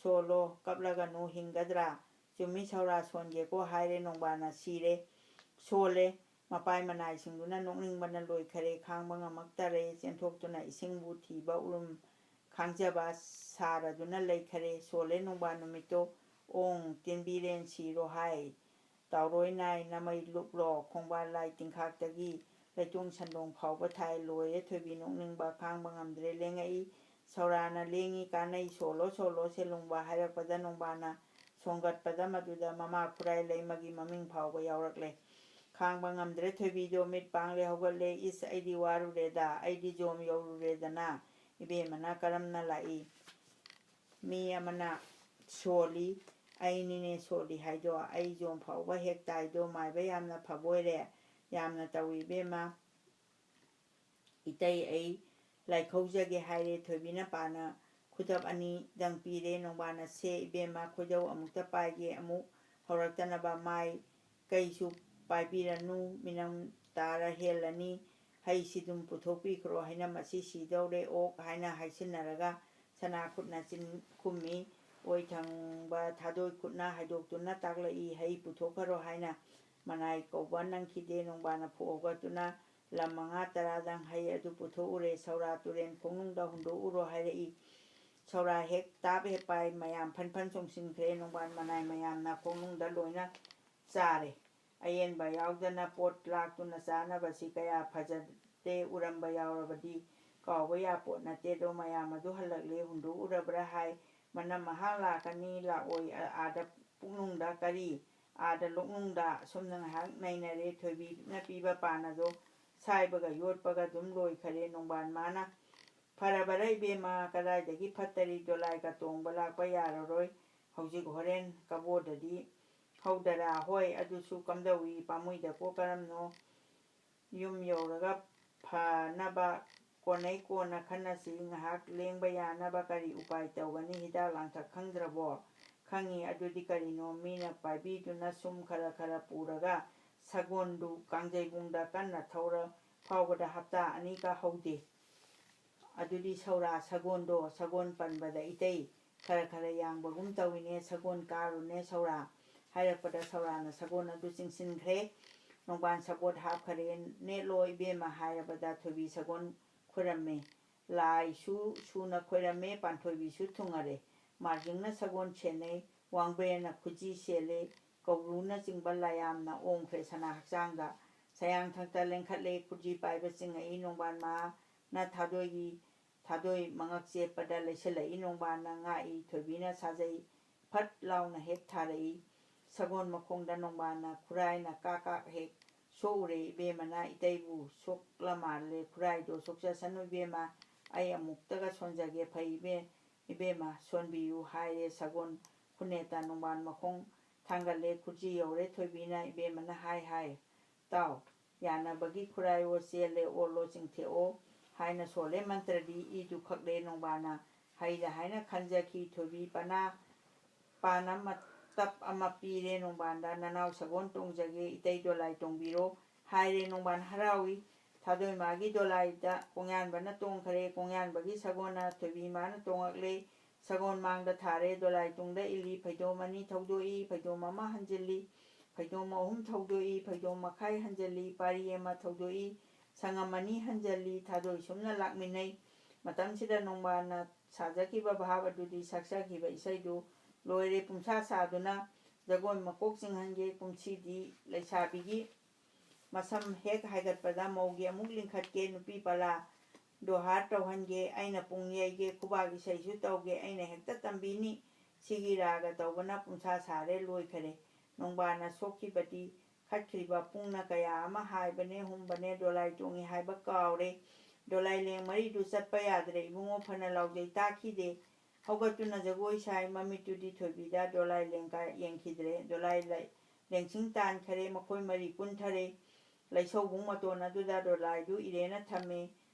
ꯁꯣꯜꯂꯣ, ꯀꯞꯂꯒꯅꯨ, ꯍꯤꯡꯒꯗ꯭ꯔꯥ? ꯆꯨꯝꯃꯤ ꯁꯧꯔꯥ, ꯁꯣꯟꯒꯦꯀꯣ ꯍꯥꯏꯔꯦ ꯅꯣꯡꯕꯥꯟꯅ꯫ ꯁꯤꯔꯦ, ꯁꯣꯜꯂꯦ꯫ ꯃꯄꯥꯏ ꯃꯅꯥꯏꯁꯤꯡꯗꯨꯅ ꯅꯣꯛꯅꯤꯡꯕꯅ ꯂꯣꯏꯈꯔꯦ꯫ ꯈꯥꯡꯕ ꯉꯝꯃꯛꯇꯔꯦ꯫ ꯆꯦꯟꯊꯣꯛꯇꯨꯅ ꯏꯁꯤꯡꯕꯨ ꯊꯤꯕ ꯎꯔꯨꯝ ꯈꯥꯡꯖꯕ ꯁꯥꯔꯗꯨꯅ ꯂꯩꯈꯔꯦ꯫ ꯁꯣꯜꯂꯦ ꯅꯣꯡꯕꯥꯟ ꯅꯨꯃꯤꯠꯇꯣ꯫ ꯑꯣꯡ ꯇꯤꯟꯕꯤꯔꯦꯟ ꯁꯤꯔꯣ ꯍꯥꯏ꯫ ꯇꯥꯎꯔꯣꯏ ꯅꯥꯏ ꯅꯃꯩ ꯂꯨꯞꯂꯣ꯫ ꯈꯣꯡꯕꯥꯟ ꯂꯥꯏ ꯇꯤꯟꯈꯥꯛꯇꯒꯤ ꯂꯩꯇꯣꯡ ꯁꯟꯗꯣꯡ ꯐꯥꯎꯕ ꯊꯥꯏ꯫ ꯂꯣꯏꯔꯦ ꯊꯣꯏꯕꯤ ꯅꯣꯛꯅꯤꯡꯕ ꯈꯥꯡꯕ ꯉꯝꯗ꯭ꯔꯦ ꯂꯦꯡꯉꯛꯏ꯫ ꯁꯧꯔꯥꯅ ꯂꯦꯡꯉꯤ ꯀꯥꯟꯅꯩ ꯁꯣꯜꯂꯣ ꯁꯣꯜꯂꯣ ꯁꯦꯂꯨꯡꯕ ꯍꯥꯏꯔꯛꯄꯗ ꯅꯣꯡꯕꯥꯟꯅ ꯁꯣꯡꯒꯠꯄꯗ ꯃꯗꯨꯗ ꯃꯃꯥ ꯈꯨꯔꯥꯏ ꯂꯩꯃꯒꯤ ꯃꯃꯤꯡ ꯐꯥꯎꯕ ꯌꯥꯎꯔꯛꯂꯦ꯫ ꯈꯥꯡꯕ ꯉꯝꯗ꯭ꯔꯦ ꯊꯣꯏꯕꯤꯗꯣ ꯃꯤꯠ ꯄꯥꯡꯂꯦ ꯍꯧꯒꯠꯂꯦ꯫ ꯏꯁ ꯑꯩꯗꯤ ꯋꯥꯔꯨꯔꯦꯗ, ꯑꯩꯗꯤ ꯖꯣꯝ ꯌꯧꯔꯨꯔꯦꯗꯅ꯫ ꯏꯕꯦꯝꯃꯅ ꯀꯔꯝꯅ ꯂꯥꯛꯏ? ꯃꯤ ꯑꯃꯅ ꯁꯣꯜꯂꯤ, "ꯑꯩꯅꯤꯅꯦ ꯁꯣꯜꯂꯤ ꯍꯥꯏꯗꯣ, ꯑꯩ ꯌꯣꯟ ꯐꯥꯎꯕ ꯍꯦꯛ ꯇꯥꯏꯗꯣ, ꯃꯥꯏꯕ ꯌꯥꯝꯅ ꯐꯕ ꯑꯣꯏꯔꯦ, ꯌꯥꯝꯅ ꯇꯧꯏ ꯏꯕꯦꯝꯃ꯫ ꯏꯇꯩ, ꯑꯩ ꯂꯥꯏꯈꯧꯖꯒꯦ" ꯍꯥꯏꯔꯦ꯫ ꯊꯣꯏꯕꯤꯅ ꯄꯥꯅ ꯈꯨꯗꯞ ꯑꯅꯤꯗꯪ ꯄꯤꯔꯦ꯫ ꯅꯣꯡꯕꯥꯟꯅ, "ꯁꯦ ꯏꯕꯦꯝꯃ, ꯈꯣꯏꯗꯧ ꯑꯃꯨꯛꯇ ꯄꯥꯏꯒꯦ, ꯑꯃꯨꯛ ꯍꯧꯔꯛꯇꯅꯕ꯫ ꯃꯥꯏ ꯀꯩꯁꯨ ꯄꯥꯏꯕꯤꯔꯅꯨ, ꯃꯤꯅꯝ ꯇꯥꯔ ꯍꯦꯜꯂꯅꯤ꯫ ꯍꯩꯁꯤꯗꯨꯝ ꯄꯨꯊꯣꯛꯄꯤꯈ꯭ꯔꯣ, ꯍꯩꯅꯝ ꯑꯁꯤ ꯁꯤꯗꯧꯔꯦ ꯑꯣꯛ" ꯍꯥꯏꯅ ꯍꯥꯏꯁꯤꯟꯅꯔꯒ ꯁꯅꯥ ꯈꯨꯠꯅ ꯆꯤꯟ ꯈꯨꯝꯃꯤ꯫ ꯑꯣꯏ ꯊꯪꯕ ꯊꯥꯗꯣꯏ ꯈꯨꯠꯅ ꯍꯥꯏꯗꯣꯛꯇꯨꯅ ꯇꯥꯛꯂꯛꯏ, "ꯍꯩ ꯄꯨꯊꯣꯛꯈ꯭ꯔꯣ" ꯍꯥꯏꯅ꯫ ꯃꯅꯥꯏ ꯀꯧꯕ ꯅꯪꯈꯤꯗꯦ꯫ ꯅꯣꯡꯕꯥꯟꯅ ꯐꯨꯛ ꯍꯧꯒꯠꯇꯨꯅ ꯂꯝ ꯃꯉꯥ ꯇꯔꯥꯗꯪ ꯍꯩ ꯑꯗꯨ ꯄꯨꯊꯣꯛꯎꯔꯦ꯫ "ꯁꯧꯔꯥ ꯇꯨꯔꯦꯟ ꯈꯣꯡꯅꯨꯡꯗ ꯍꯨꯟꯗꯣꯛꯎꯔꯣ" ꯍꯥꯏꯔꯛꯏ꯫ ꯁꯧꯔꯥ ꯍꯦꯛ ꯇꯥꯞ ꯍꯦꯛ ꯄꯥꯏ, ꯃꯌꯥꯝ ꯐꯟ ꯐꯟ ꯆꯣꯡꯁꯤꯟꯈ꯭ꯔꯦ꯫ ꯅꯣꯡꯕꯥꯟ ꯃꯅꯥꯏ ꯃꯌꯥꯝꯅ ꯈꯣꯡꯅꯨꯡꯗ ꯂꯣꯏꯅ ꯆꯥꯔꯦ꯫ ꯑꯌꯦꯟꯕ ꯌꯥꯎꯗꯅ ꯄꯣꯠ ꯂꯥꯛꯇꯨꯅ ꯆꯥꯅꯕꯁꯤ ꯀꯌꯥ ꯐꯖꯗꯦ, ꯎꯔꯝꯕ ꯌꯥꯎꯔꯕꯗꯤ ꯀꯥꯎꯕ ꯌꯥꯄꯣꯠ ꯅꯠꯇꯦ꯫ ꯑꯗꯣ ꯃꯌꯥꯝ ꯑꯗꯨ ꯍꯜꯂꯛꯂꯦ, ꯍꯨꯟꯗꯣꯛꯎꯔꯕ꯭ꯔꯥ ꯍꯥꯏ꯫ ꯃꯅꯝ ꯃꯍꯥ ꯂꯥꯛꯀꯅꯤ, ꯂꯥꯛꯑꯣꯏ, ꯑ-, ꯑꯥꯗ ꯄꯨꯛꯅꯨꯡꯗ ꯀꯔꯤ? ꯑꯥꯗ ꯂꯣꯛꯅꯨꯡꯗ꯫ ꯑꯁꯨꯝꯅ ꯉꯥꯏꯍꯥꯛ ꯅꯩꯅꯔꯦ꯫ ꯊꯣꯏꯕꯤꯅ ꯄꯤꯕ ꯄꯥꯟ ꯑꯗꯣ ꯁꯥꯏꯕꯒ ꯌꯣꯠꯄꯒ ꯑꯗꯨꯝ ꯂꯣꯏꯈꯔꯦ꯫ ꯅꯣꯡꯕꯥꯟ ꯃꯥꯅ, "ꯐꯔꯕꯔ ꯏꯕꯦꯝꯃ, ꯀꯗꯥꯏꯗꯒꯤ ꯐꯠꯇꯔꯤ? ꯗꯣꯂꯥꯏꯒ ꯇꯣꯡꯕ ꯂꯥꯛꯄ ꯌꯥꯔꯔꯣꯏ꯫ ꯍꯧꯖꯤꯛ ꯍꯣꯔꯦꯟ ꯀꯕꯣꯗꯗꯤ ꯍꯧꯗꯔꯥ? ꯍꯣꯏ, ꯑꯗꯨꯁꯨ ꯀꯝꯗꯧꯏ? ꯄꯥꯝꯃꯨꯏꯗꯀꯣ, ꯀꯔꯝꯅꯣ? ꯌꯨꯝ ꯌꯧꯔꯒ ꯐꯅꯕ ꯀꯣꯟꯅꯩ ꯀꯣꯟꯅ ꯈꯟꯅꯁꯤ꯫ ꯉꯥꯏꯍꯥꯛ ꯂꯦꯡꯕ ꯌꯥꯅꯕ ꯀꯔꯤ ꯎꯄꯥꯏ ꯇꯧꯒꯅꯤ? ꯍꯤꯗꯥꯛ ꯂꯥꯡꯊꯛ ꯈꯪꯗ꯭ꯔꯕꯣ?" "ꯈꯪꯉꯤ꯫ ꯑꯗꯨꯗꯤ ꯀꯔꯤꯅꯣ?" ꯃꯤꯅ ꯄꯥꯏꯕꯤꯗꯨꯅ ꯁꯨꯝ ꯈꯔ ꯈꯔ ꯄꯨꯔꯒ ꯁꯒꯣꯜꯗꯨ ꯀꯥꯡꯖꯩꯕꯨꯡꯗ ꯀꯟꯅ ꯊꯧꯔ ꯐꯥꯎꯕꯗ ꯍꯞꯇꯥ ꯑꯅꯤꯒ ꯍꯧꯗꯦ꯫ ꯑꯗꯨꯗꯤ ꯁꯧꯔꯥ ꯁꯒꯣꯜꯗꯣ, ꯁꯒꯣꯜ ꯄꯟꯕꯗ ꯏꯇꯩ ꯈꯔ ꯈꯔ ꯌꯥꯡꯕꯒꯨꯝ ꯇꯧꯏꯅꯦ꯫ "ꯁꯒꯣꯜ ꯀꯥꯔꯨꯅꯦ ꯁꯧꯔꯥ" ꯍꯥꯏꯔꯛꯄꯗ ꯁꯧꯔꯥꯅ ꯁꯒꯣꯜ ꯑꯗꯨ ꯆꯤꯡꯁꯤꯟꯈ꯭ꯔꯦ꯫ ꯅꯣꯡꯕꯥꯟ ꯁꯒꯣꯜ ꯍꯥꯞꯈꯔꯦ꯫ "ꯅꯦꯠꯂꯣ ꯏꯕꯦꯝꯃ" ꯍꯥꯏꯔꯕꯗ ꯊꯣꯏꯕꯤ ꯁꯒꯣꯜ ꯈꯨꯔꯝꯃꯤ꯫ ꯂꯥꯏꯁꯨ ꯁꯨꯅ ꯈꯣꯏꯔꯝꯃꯦ, ꯄꯥꯟꯊꯣꯏꯕꯤꯁꯨ ꯊꯨꯡꯉꯔꯦ꯫ ꯃꯥꯔꯖꯤꯡꯅ ꯁꯒꯣꯜ ꯁꯦꯟꯅꯩ, ꯋꯥꯡꯕ꯭ꯔꯦꯟꯅ ꯈꯨꯖꯤ ꯁꯦꯜꯂꯤ, ꯀꯧꯕ꯭ꯔꯨꯅꯆꯤꯡꯕ ꯂꯥꯏꯌꯥꯝꯅ ꯑꯣꯡꯈ꯭ꯔꯦ ꯁꯅꯥ ꯍꯛꯆꯥꯡꯗ꯫ ꯁꯌꯥꯡꯊꯛꯇ ꯂꯦꯡꯈꯠꯂꯦ, ꯈꯨꯖꯤ ꯄꯥꯏꯕ ꯆꯤꯡꯉꯛꯏ꯫ ꯅꯣꯡꯕꯥꯟ ꯃꯥꯅ ꯊꯥꯗꯣꯏꯒꯤ ꯊꯥꯗꯣꯏ ꯃꯉꯛ ꯆꯦꯠꯄꯗ ꯂꯩꯁꯤꯜꯂꯛꯏ꯫ ꯅꯣꯡꯕꯥꯟꯅ ꯉꯥꯛꯏ, ꯊꯣꯏꯕꯤꯅ ꯁꯥꯖꯩ꯫ ꯐꯠ ꯂꯥꯎꯅ ꯍꯦꯛ ꯊꯥꯔꯛꯏ꯫ ꯁꯒꯣꯜ ꯃꯈꯣꯡꯗ ꯅꯣꯡꯕꯥꯟꯅ ꯈꯨꯔꯥꯏꯅ ꯀꯥꯛ ꯀꯥꯛ ꯍꯦꯛ ꯁꯣꯛꯎꯔꯦ꯫ ꯏꯕꯦꯝꯃꯅ ꯏꯇꯩꯕꯨ ꯁꯣꯛꯂ ꯃꯥꯜꯂꯦ, ꯈꯨꯔꯥꯏꯗꯣ ꯁꯣꯛꯆꯁꯅꯨ ꯏꯕꯦꯝꯃ, ꯑꯩ ꯑꯃꯨꯛꯇꯒ ꯁꯣꯟꯖꯒꯦ꯫ "ꯐꯩ ꯏꯕꯦ-, ꯏꯕꯦꯝꯃ, ꯁꯣꯟꯕꯤꯌꯨ" ꯍꯥꯏꯔꯦ ꯁꯒꯣꯜ꯫ ꯈꯨꯅꯦꯠꯇ ꯅꯣꯡꯕꯥꯟ ꯃꯈꯣꯡ ꯊꯥꯡꯒꯠꯂꯦ꯫ ꯈꯨꯖꯤ ꯌꯧꯔꯦ꯫ ꯊꯣꯏꯕꯤꯅ ꯏꯕꯦꯝꯃꯅ ꯍꯥꯏ ꯍꯥꯏ, "ꯇꯥꯎ, ꯌꯥꯅꯕꯒꯤ ꯈꯨꯔꯥꯏꯑꯣ, ꯆꯦꯜꯂꯦ ꯑꯣꯜꯂꯣ ꯆꯤꯡꯊꯦꯛꯑꯣ" ꯍꯥꯏꯅ ꯁꯣꯜꯂꯦ ꯃꯟꯇ꯭ꯔꯗꯤ꯫ ꯏꯗꯨ ꯈꯛꯂꯦ ꯅꯣꯡꯕꯥꯟꯅ ꯍꯩꯔꯦ ꯍꯥꯏꯅ ꯈꯟꯖꯈꯤ꯫ ꯊꯣꯏꯕꯤ ꯄꯅꯥ ꯄꯥꯟ ꯑꯃ, ꯇꯞ ꯑꯃ ꯄꯤꯔꯦ ꯅꯣꯡꯕꯥꯟꯗ꯫ "ꯅꯅꯥꯎ ꯁꯒꯣꯜ ꯇꯣꯡꯖꯒꯦ, ꯏꯇꯩ ꯗꯣꯂꯥꯏ ꯇꯣꯡꯕꯤꯔꯣ" ꯍꯥꯏꯔꯦ꯫ ꯅꯣꯡꯕꯥꯟ ꯍꯔꯥꯎꯏ꯫ ꯊꯥꯗꯣꯏꯃꯥꯒꯤ ꯗꯣꯂꯥꯏꯗ ꯀꯣꯡꯌꯥꯟꯕꯅ ꯇꯣꯡꯈꯔꯦ꯫ ꯀꯣꯡꯌꯥꯟꯕꯒꯤ ꯁꯒꯣꯜꯅ ꯊꯣꯏꯕꯤ ꯃꯥꯅ ꯇꯣꯡꯉꯛꯂꯦ꯫ ꯁꯒꯣꯜ ꯃꯥꯡꯗ ꯊꯥꯔꯦ꯫ ꯗꯣꯂꯥꯏ ꯇꯨꯡꯗ ꯏꯜꯂꯤ꯫ ꯐꯩꯗꯣꯝ ꯑꯅꯤ ꯊꯧꯗꯣꯛꯏ, ꯐꯩꯗꯣꯝ ꯑꯃ ꯍꯟꯖꯤꯜꯂꯤ, ꯐꯩꯗꯣꯝ ꯑꯍꯨꯝ ꯊꯧꯗꯣꯛꯏ, ꯐꯩꯗꯣꯝ ꯃꯈꯥꯏ ꯍꯟꯖꯤꯜꯂꯤ, ꯄꯥꯔꯤ ꯑꯃ ꯊꯧꯗꯣꯛꯏ, ꯁꯪꯉꯝ ꯑꯅꯤ ꯍꯟꯖꯤꯜꯂꯤ꯫ ꯊꯥꯗꯣꯏ ꯁꯨꯝꯅ ꯂꯥꯛꯃꯤꯟꯅꯩ꯫ ꯃꯇꯝꯁꯤꯗ ꯅꯣꯡꯕꯥꯟꯅ ꯁꯥꯖꯈꯤꯕ ꯚꯥꯕ ꯑꯗꯨꯗꯤ ꯁꯛꯆꯈꯤꯕ ꯏꯁꯩꯗꯨ ꯂꯣꯏꯔꯦ꯫ ꯄꯨꯝꯁꯥ ꯁꯥꯗꯨꯅ ꯖꯒꯣꯏ ꯃꯀꯣꯛ ꯆꯤꯡꯍꯟꯒꯦ꯫ ꯀꯨꯝꯁꯤꯗꯤ ꯂꯩꯁꯥꯕꯤꯒꯤ ꯃꯁꯝ ꯍꯦꯛ ꯍꯥꯏꯒꯠꯄꯗ ꯃꯧꯒꯤ ꯑꯃꯨꯛ ꯂꯤꯡꯈꯠꯀꯦ꯫ ꯅꯨꯄꯤ ꯄꯂꯥ ꯗꯣꯍꯥꯔ ꯇꯧꯍꯟꯒꯦ꯫ ꯑꯩꯅ ꯄꯨꯡ ꯌꯩꯒꯦ꯫ ꯈꯨꯕꯥꯛ ꯏꯁꯩꯁꯨ ꯇꯧꯒꯦ꯫ ꯑꯩꯅ ꯍꯦꯛꯇ ꯇꯝꯕꯤꯅꯤ꯫ ꯁꯤꯒꯤ ꯔꯥꯒ ꯇꯧꯕꯅ ꯄꯨꯝꯁꯥ ꯁꯥꯔꯦ꯫ ꯂꯣꯏꯈꯔꯦ꯫ ꯅꯣꯡꯕꯥꯟꯅ ꯁꯣꯛꯈꯤꯕꯗꯤ ꯈꯠꯈ꯭ꯔꯤꯕ ꯄꯨꯡꯅ ꯀꯌꯥ ꯑꯃ ꯍꯥꯏꯕꯅꯦ, ꯍꯨꯝꯕꯅꯦ, ꯗꯣꯂꯥꯏ ꯇꯣꯡꯉꯤ ꯍꯥꯏꯕ ꯀꯥꯎꯔꯦ꯫ ꯗꯣꯂꯥꯏ ꯂꯦꯡ ꯃꯔꯤꯗꯨ ꯆꯠꯄ ꯌꯥꯗ꯭ꯔꯦ꯫ ꯏꯕꯨꯡꯉꯣ ꯐꯅ ꯂꯥꯎꯖꯩ ꯇꯥꯈꯤꯗꯦ꯫ ꯍꯧꯒꯠꯇꯨꯅ ꯖꯒꯣꯏ ꯁꯥꯏ꯫ ꯃꯃꯤꯠꯇꯨꯗꯤ ꯊꯣꯏꯕꯤꯗ ꯗꯣꯂꯥꯏ ꯂꯦꯡꯀꯥ ꯌꯦꯡꯈꯤꯗ꯭ꯔꯦ꯫ ꯗꯣꯂꯥꯏ ꯂꯩ-, ꯂꯦꯡꯁꯤꯡ ꯇꯥꯟꯈꯔꯦ꯫ ꯃꯈꯣꯏ ꯃꯔꯤ ꯀꯨꯟꯊꯔꯦ꯫ ꯂꯩꯁꯧꯕꯨꯡ ꯃꯇꯣꯟ ꯑꯗꯨꯗ ꯗꯣꯂꯥꯏꯗꯨ ꯏꯔꯦꯅ ꯊꯝꯃꯤ꯫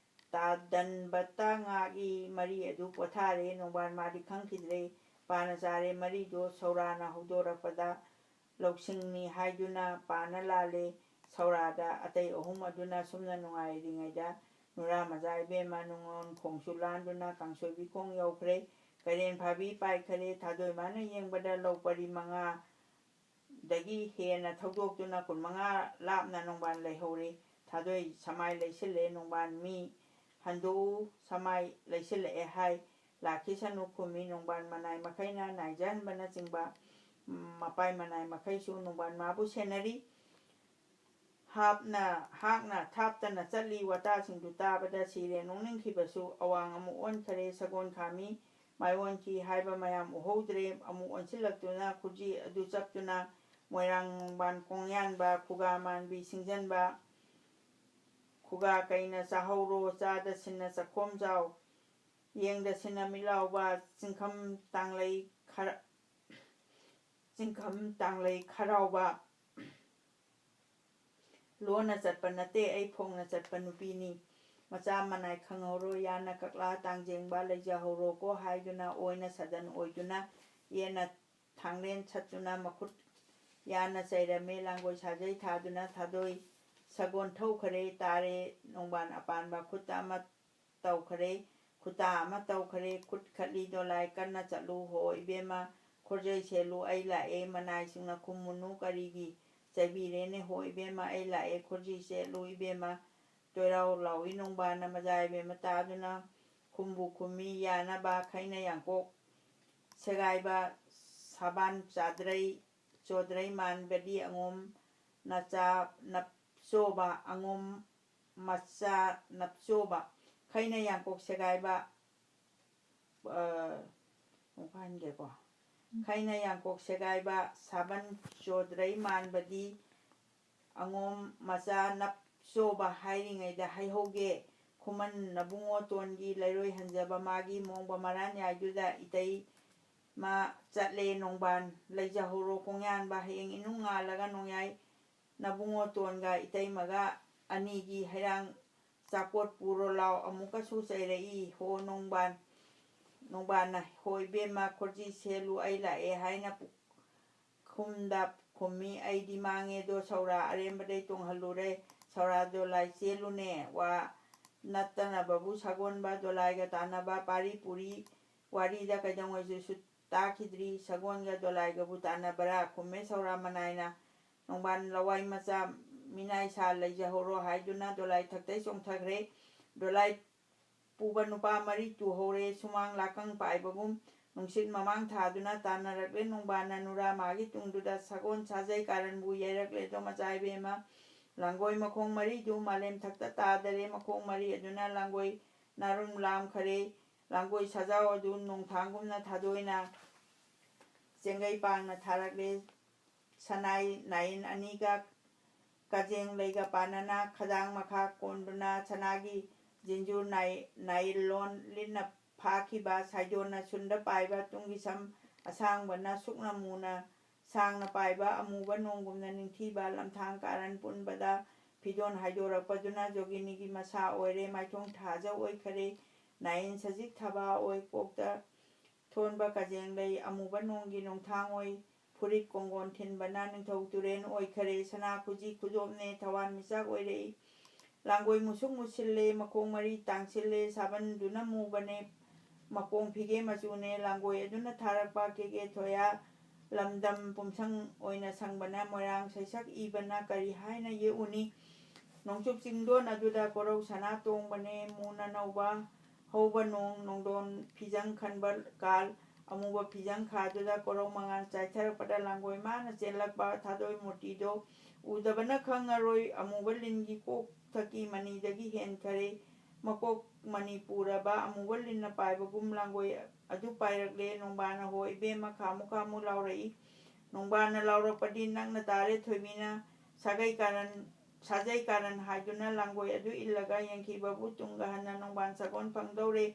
ꯇꯥꯗꯟꯕꯇ ꯉꯥꯛꯏ꯫ ꯃꯔꯤ ꯑꯗꯨ ꯄꯣꯊꯥꯔꯦ꯫ ꯅꯣꯡꯕꯥꯟ ꯃꯥꯗꯤ ꯈꯪꯈꯤꯗ꯭ꯔꯦ꯫ ꯄꯥꯅ ꯆꯥꯔꯦ꯫ ꯃꯔꯤꯗꯣ ꯁꯧꯔꯥꯅ ꯍꯧꯗꯣꯔꯛꯄꯗ ꯂꯧꯁꯤꯡꯅꯤ ꯍꯥꯏꯗꯨꯅ ꯄꯥꯅ ꯂꯥꯜꯂꯦ꯫ ꯁꯧꯔꯥꯗ ꯑꯇꯩ ꯑꯍꯨꯝ ꯑꯗꯨꯅ ꯁꯨꯝꯅ ꯅꯨꯡꯉꯥꯏꯔꯤꯉꯩꯗ ꯅꯨꯔꯥ ꯃꯆꯥ ꯏꯕꯦꯝꯃ ꯅꯨꯡꯉꯣꯟ ꯈꯣꯡꯁꯨ ꯂꯥꯟꯗꯨꯅ ꯀꯥꯡꯁꯣꯏꯕꯤ ꯈꯣꯡ ꯌꯧꯈ꯭ꯔꯦ꯫ ꯀꯩꯔꯦꯟ ꯐꯥꯕꯤ ꯄꯥꯏꯈꯔꯦ꯫ ꯊꯥꯗꯣꯏꯃꯥꯅ ꯌꯦꯡꯕꯗ ꯂꯧ ꯄꯔꯤ ꯃꯉꯥ ꯗꯒꯤ ꯍꯦꯟꯅ ꯊꯧꯗꯣꯛꯇꯨꯅ ꯀꯨꯟꯃꯉꯥ ꯂꯥꯞꯅ ꯅꯣꯡꯕꯥꯟ ꯂꯩꯍꯧꯔꯦ꯫ ꯊꯥꯗꯣꯏ ꯁꯃꯥꯏ ꯂꯩꯁꯤꯜꯂꯦ꯫ ꯅꯣꯡꯕꯥꯟ ꯃꯤ ꯍꯟꯗꯣꯛꯎ, ꯁꯃꯥꯏ ꯂꯩꯁꯤꯜꯂꯛꯑꯦ ꯍꯥꯏ꯫ ꯂꯥꯛꯈꯤꯁꯅꯨ ꯈꯨꯝꯃꯤ꯫ ꯅꯣꯡꯕꯥꯟ ꯃꯅꯥꯏ ꯃꯈꯩꯅ ꯅꯥꯏꯖꯍꯟꯕꯅꯆꯤꯡꯕ, ꯎꯝ, ꯃꯄꯥꯏ ꯃꯅꯥꯏ ꯃꯈꯩꯁꯨ ꯅꯣꯡꯕꯥꯟ ꯃꯥꯕꯨ ꯁꯦꯟꯅꯔꯤ꯫ ꯍꯥꯞꯅ, ꯍꯥꯛꯅ ꯊꯥꯞꯇꯅ ꯆꯠꯂꯤ꯫ ꯋꯥꯇꯥꯁꯤꯡꯗꯨ ꯇꯥꯕꯗ ꯁꯤꯔꯦ ꯅꯣꯛꯅꯤꯡꯈꯤꯕꯁꯨ꯫ ꯑꯋꯥꯡ ꯑꯃꯨꯛ ꯑꯣꯟꯈꯔꯦ꯫ ꯁꯒꯣꯜ ꯈꯥꯃꯤ ꯃꯥꯏꯑꯣꯟꯈꯤ ꯍꯥꯏꯕ ꯃꯌꯥꯝ ꯎꯍꯧꯗ꯭ꯔꯦ꯫ ꯑꯃꯨꯛ ꯑꯣꯟꯁꯤꯜꯂꯛꯇꯨꯅ ꯈꯨꯖꯤ ꯑꯗꯨ ꯆꯞꯇꯨꯅ ꯃꯣꯏꯔꯥꯡ ꯅꯣꯡꯕꯥꯟ ꯀꯣꯡꯌꯥꯟꯕ, ꯈꯨꯒꯥ ꯃꯥꯟꯕꯤ ꯁꯤꯡꯖꯟꯕ, ꯈꯨꯒꯥ ꯀꯩꯅ ꯆꯥꯍꯧꯔꯣ, ꯆꯥꯗ ꯁꯤꯟꯅ ꯆꯥꯛꯈꯣꯝ ꯆꯥꯎ, ꯌꯦꯡꯗ ꯁꯤꯟꯅ ꯃꯤꯠ ꯂꯥꯎꯕ, ꯆꯤꯡꯈꯝ ꯇꯥꯡꯂꯩ ꯈꯔ, ꯆꯤꯡꯈꯝ ꯇꯥꯡꯂꯩ ꯈꯔꯥꯎꯕ, ꯂꯣꯟꯅ ꯆꯠꯄ ꯅꯠꯇꯦ, ꯑꯩ ꯐꯣꯡꯅ ꯆꯠꯄ ꯅꯨꯄꯤꯅꯤ꯫ ꯃꯆꯥ ꯃꯅꯥꯏ ꯈꯪꯍꯧꯔꯣ, ꯌꯥꯅ ꯀꯛꯂꯥ ꯇꯥꯡꯖꯦꯡꯕ ꯂꯩꯖꯍꯧꯔꯣꯀꯣ ꯍꯥꯏꯗꯨꯅ, ꯑꯣꯏꯅ ꯁꯥꯗꯟ ꯑꯣꯏꯗꯨꯅ, ꯌꯦꯟꯅ ꯊꯥꯡꯂꯦꯟ ꯁꯠꯇꯨꯅ, ꯃꯈꯨꯠ ꯌꯥꯅ ꯆꯩꯔꯝꯃꯦ, ꯂꯥꯡꯒꯣꯏ ꯁꯥꯖꯩ ꯊꯥꯗꯨꯅ, ꯊꯥꯗꯣꯏ ꯁꯒꯣꯜ ꯊꯧꯈꯔꯦ, ꯇꯥꯔꯦ ꯅꯣꯡꯕꯥꯟ ꯑꯄꯥꯟꯕ, ꯈꯨꯠꯇ ꯑꯃ ꯇꯧꯈꯔꯦ, ꯈꯨꯇꯥ ꯑꯃ ꯇꯧꯈꯔꯦ, ꯈꯨꯠ ꯈꯠꯂꯤ ꯗꯣꯂꯥꯏ, ꯀꯟꯅ ꯆꯠꯂꯨ ꯍꯣ ꯏꯕꯦꯝꯃ, ꯈꯣꯔꯖꯩ ꯁꯦꯠꯂꯨ ꯑꯩ ꯂꯥꯛꯑꯦ, ꯃꯅꯥꯏꯁꯤꯡꯅ ꯈꯨꯝꯃꯨꯅꯨ ꯀꯔꯤꯒꯤ, ꯆꯩꯕꯤꯔꯦꯅꯦ ꯍꯣ ꯏꯕꯦꯝꯃ, ꯑꯩ ꯂꯥꯛꯑꯦ, ꯈꯣꯔꯖꯤ ꯁꯦꯠꯂꯨ ꯏꯕꯦꯝꯃ, ꯇꯣꯏꯔꯥꯎ ꯂꯥꯎꯏ ꯅꯣꯡꯕꯥꯟꯅ ꯃꯖꯥ ꯏꯕꯦꯝꯃ ꯇꯥꯗꯨꯅ, ꯈꯨꯝꯕꯨ ꯈꯨꯝꯃꯤ ꯌꯥꯅꯕ, ꯈꯩꯅ ꯌꯥꯡꯀꯣꯛ ꯁꯦꯒꯥꯏꯕ, ꯁꯥꯕꯥꯟ ꯆꯥꯗ꯭ꯔꯩ, ꯆꯣꯗ꯭ꯔꯩ ꯃꯥꯟꯕꯗꯤ ꯑꯉꯣꯝ ꯅꯆꯥ ꯅꯞꯆꯣꯕ, ꯑꯉꯣꯝ ꯃꯆꯥ ꯅꯞꯆꯣꯕ, ꯈꯩꯅ ꯌꯥꯡꯀꯣꯛ ꯁꯦꯒꯥꯏꯕ, ꯑ, ꯑꯃꯨꯛ ꯍꯟꯒꯦꯀꯣ꯫ ꯎꯝ꯫ ꯈꯩꯅ ꯌꯥꯡꯀꯣꯛ ꯁꯦꯒꯥꯏꯕ, ꯁꯥꯕꯟ ꯆꯣꯗ꯭ꯔꯩ ꯃꯥꯟꯕꯗꯤ, ꯑꯉꯣꯝ ꯃꯆꯥ ꯅꯞꯆꯣꯕ ꯍꯥꯏꯔꯤꯉꯩꯗ ꯍꯩꯍꯧꯒꯦ ꯈꯨꯃꯟ ꯅꯕꯨꯡꯉꯣ ꯇꯣꯟꯒꯤ ꯂꯩꯔꯣꯏ ꯍꯟꯖꯕ ꯃꯥꯒꯤ ꯃꯣꯡꯕ ꯃꯔꯥꯟ ꯌꯥꯏꯗꯨꯗ ꯏꯇꯩ ꯃꯥ ꯆꯠꯂꯦ ꯅꯣꯡꯕꯥꯟ ꯂꯩꯖꯍꯧꯔꯣ ꯀꯣꯡꯌꯥꯟꯕ ꯍꯌꯦꯡ ꯏꯅꯨꯡ ꯉꯥꯜꯂꯒ ꯅꯣꯡꯌꯥꯏ ꯅꯕꯨꯡꯉꯣ ꯇꯣꯟꯒ ꯏꯇꯩꯃꯒ ꯑꯅꯤꯒꯤ ꯍꯩꯔꯥꯡ ꯆꯥꯄꯣꯠ ꯄꯨꯔꯣ ꯂꯥꯎ ꯑꯃꯨꯛꯀꯁꯨ ꯆꯩꯔꯛꯏ ꯍꯣ ꯅꯣꯡꯕꯥꯟ꯫ ꯅꯣꯡꯕꯥꯟꯅ ꯍꯣ ꯏꯕꯦꯝꯃ ꯈꯣꯔꯖꯤ ꯁꯦꯠꯂꯨ ꯑꯩ ꯂꯥꯛꯑꯦ ꯍꯥꯏꯅ ꯄꯨ-, ꯈꯨꯝꯗ ꯈꯨꯝꯃꯤ ꯑꯩꯗꯤ ꯃꯥꯡꯉꯦꯗꯣ ꯁꯧꯔꯥ ꯑꯔꯦꯝꯕꯗꯩ ꯇꯣꯡꯍꯜꯂꯨꯔꯦ꯫ ꯁꯧꯔꯥ ꯗꯣꯂꯥꯏ ꯆꯦꯜꯂꯨꯅꯦ ꯋꯥ ꯅꯠꯇꯅꯕꯕꯨ ꯁꯒꯣꯟꯕ ꯗꯣꯂꯥꯏꯒ ꯇꯥꯟꯅꯕ ꯄꯥꯔꯤ ꯄꯨꯔꯤ ꯋꯥꯔꯤꯗ ꯀꯩꯗꯧꯉꯩꯁꯨ ꯁꯨ-, ꯇꯥꯈꯤꯗ꯭ꯔꯤ꯫ ꯁꯒꯣꯟꯒ ꯗꯣꯂꯥꯏꯒꯕꯨ ꯇꯥꯟꯅꯕ꯭ꯔꯥ ꯈꯨꯝꯃꯦ ꯁꯧꯔꯥ ꯃꯅꯥꯏꯅ꯫ ꯅꯣꯡꯕꯥꯟ ꯂꯋꯥꯏ ꯃꯆꯥ ꯃꯤꯅꯥꯏ ꯁꯥ ꯂꯩꯖꯍꯧꯔꯣ ꯍꯥꯏꯗꯨꯅ ꯗꯣꯂꯥꯏ ꯊꯛꯇꯩ ꯆꯣꯡꯊꯈ꯭ꯔꯦ꯫ ꯗꯣꯂꯥꯏ ꯄꯨꯕ ꯅꯨꯄꯥ ꯃꯔꯤ ꯇꯨꯍꯧꯔꯦ꯫ ꯁꯨꯃꯥꯡ ꯂꯥꯀꯪ ꯄꯥꯏꯕꯒꯨꯝ ꯅꯨꯡꯁꯤꯠ ꯃꯃꯥꯡ ꯊꯥꯗꯨꯅ ꯇꯥꯟꯅꯔꯛꯂꯦ꯫ ꯅꯣꯡꯕꯥꯟꯅ ꯅꯨꯔꯥ ꯃꯥꯒꯤ ꯇꯨꯡꯗꯨꯗ ꯁꯒꯣꯜ ꯁꯥꯖꯩ ꯀꯥꯔꯟꯕꯨ ꯌꯩꯔꯛꯂꯦꯗꯣ ꯃꯆꯥ ꯏꯕꯦꯝꯃ꯫ ꯂꯥꯡꯒꯣꯏ ꯃꯈꯣꯡ ꯃꯔꯤꯗꯨ ꯃꯥꯂꯦꯝ ꯊꯛꯇ ꯇꯥꯗꯔꯦ꯫ ꯃꯈꯣꯡ ꯃꯔꯤ ꯑꯗꯨꯅ ꯂꯥꯡꯒꯣꯏ ꯅꯥꯔꯨꯝ ꯂꯥꯝꯈꯔꯦ꯫ ꯂꯥꯡꯒꯣꯏ ꯁꯥꯖꯥꯎ ꯑꯗꯨ ꯅꯣꯡꯊꯥꯡꯒꯨꯝꯅ ꯊꯥꯗꯣꯏꯅ ꯆꯦꯡꯒꯩ ꯄꯥꯡꯅ ꯊꯥꯔꯛꯂꯦ꯫ ꯁꯅꯥꯏ ꯅꯥꯏꯟ ꯑꯅꯤꯒ ꯀꯖꯦꯡ ꯂꯩꯒ ꯄꯥꯟꯅꯅ ꯈꯗꯥꯡ ꯃꯈꯥ ꯀꯣꯟꯗꯨꯅ ꯁꯅꯥꯒꯤ ꯖꯤꯟꯖꯨꯔ ꯅꯥꯏ-, ꯅꯥꯏꯂꯣꯟ ꯂꯤꯠꯅ ꯐꯥꯈꯤꯕ ꯁꯥꯏꯗꯣꯟꯅ ꯁꯨꯟꯗ ꯄꯥꯏꯕ ꯇꯨꯡꯒꯤ ꯁꯝ ꯑꯁꯥꯡꯕꯅ ꯁꯨꯛꯅ ꯃꯨꯅ ꯁꯥꯡꯅ ꯄꯥꯏꯕ ꯑꯃꯨꯕ ꯅꯣꯡꯒꯨꯝꯅ ꯅꯤꯡꯊꯤꯕ ꯂꯝꯊꯥꯡ ꯀꯥꯔꯟ ꯄꯨꯟꯕꯗ ꯐꯤꯗꯣꯟ ꯍꯥꯏꯗꯣꯔꯛꯄꯗꯨꯅ ꯖꯣꯒꯤꯅꯤꯒꯤ ꯃꯁꯥ ꯑꯣꯏꯔꯦ꯫ ꯃꯥꯏꯊꯣꯡ ꯊꯥꯖ ꯑꯣꯏꯈꯔꯦ꯫ ꯅꯥꯏꯟ ꯁꯖꯤꯛ ꯊꯕꯥ ꯑꯣꯏ꯫ ꯀꯣꯛꯇ ꯊꯣꯟꯕ ꯀꯖꯦꯡ ꯂꯩ ꯑꯃꯨꯕ ꯅꯣꯡꯒꯤ ꯅꯣꯡꯊꯥꯡ ꯑꯣꯏ꯫ ꯐꯨꯔꯤꯠ ꯀꯣꯡꯒꯣꯟ ꯊꯤꯟꯕꯅ ꯅꯤꯡꯊꯧ ꯇꯨꯔꯦꯟ ꯑꯣꯏꯈꯔꯦ꯫ ꯁꯅꯥ ꯈꯨꯖꯤ ꯈꯨꯗꯣꯞꯅꯦ ꯊꯋꯥꯟ ꯃꯤꯆꯥꯛ ꯑꯣꯏꯔꯛꯏ꯫ ꯂꯥꯡꯒꯣꯏ ꯃꯨꯁꯨꯛ ꯃꯨꯁꯤꯜꯂꯦ, ꯃꯈꯣꯡ ꯃꯔꯤ ꯇꯥꯡꯁꯤꯜꯂꯦ, ꯁꯥꯕꯟꯗꯨꯅ ꯃꯨꯕꯅꯦ, ꯃꯈꯣꯡ ꯐꯤꯒꯦ ꯃꯆꯨꯅꯦ꯫ ꯂꯥꯡꯒꯣꯏ ꯑꯗꯨꯅ ꯊꯥꯔꯛꯄ ꯀꯦꯀꯦ ꯊꯣꯌꯥ ꯂꯝꯗꯝ ꯄꯨꯝꯁꯪ ꯑꯣꯏꯅ ꯁꯪꯕꯅ ꯃꯣꯏꯔꯥꯡ ꯁꯩꯁꯛ ꯏꯕꯅ ꯀꯔꯤ ꯍꯥꯏꯅ ꯌꯦꯛꯎꯅꯤ? ꯅꯣꯡꯆꯨꯞ ꯆꯤꯡꯗꯣꯟ ꯑꯗꯨꯗ ꯀꯣꯔꯧ ꯁꯅꯥ ꯇꯣꯡꯕꯅꯦ, ꯃꯨꯅ ꯅꯧꯕ ꯍꯧꯕ ꯅꯣꯡ, ꯅꯣꯡꯗꯣꯟ ꯐꯤꯖꯪ ꯈꯟꯕ ꯀꯥꯜ, ꯑꯃꯨꯕ ꯐꯤꯖꯪ ꯈꯥꯗꯨꯗ ꯀꯣꯔꯧ ꯃꯉꯥꯜ ꯆꯥꯏꯊꯔꯛꯄꯗ ꯂꯥꯡꯒꯣꯏ ꯃꯥꯅ ꯆꯦꯜꯂꯛꯄ ꯊꯥꯗꯣꯏ ꯃꯨꯔꯇꯤꯗꯣ ꯎꯗꯕꯅ ꯈꯪꯉꯔꯣꯏ꯫ ꯑꯃꯨꯕ ꯂꯤꯟꯒꯤ ꯀꯣꯛ ꯊꯛꯀꯤ ꯃꯅꯤꯗꯒꯤ ꯍꯦꯟꯈꯔꯦ꯫ ꯃꯀꯣꯛ ꯃꯅꯤ ꯄꯨꯔꯕ ꯑꯃꯨꯕ ꯂꯤꯟꯅ ꯄꯥꯏꯕꯒꯨꯝ ꯂꯥꯡꯒꯣꯏ ꯑꯗꯨ ꯄꯥꯏꯔꯛꯂꯦ꯫ ꯅꯣꯡꯕꯥꯟꯅ "ꯍꯣ ꯏꯕꯦꯝꯃ, ꯈꯥꯃꯨ ꯈꯥꯃꯨ" ꯂꯥꯎꯔꯛꯏ꯫ ꯅꯣꯡꯕꯥꯟꯅ ꯂꯥꯎꯔꯛꯄꯗꯤ ꯅꯛꯅ ꯇꯥꯔꯦ꯫ ꯊꯣꯏꯕꯤꯅ ꯁꯥꯒꯩ ꯀꯥꯔꯟ, ꯁꯥꯖꯩ ꯀꯥꯔꯟ ꯍꯥꯏꯗꯨꯅ ꯂꯥꯡꯒꯣꯏ ꯑꯗꯨ ꯏꯜꯂꯒ ꯌꯦꯡꯈꯤꯕꯕꯨ ꯇꯨꯡꯒ ꯍꯟꯅ ꯅꯣꯡꯕꯥꯟ ꯁꯒꯣꯜ ꯐꯪꯗꯧꯔꯦ꯫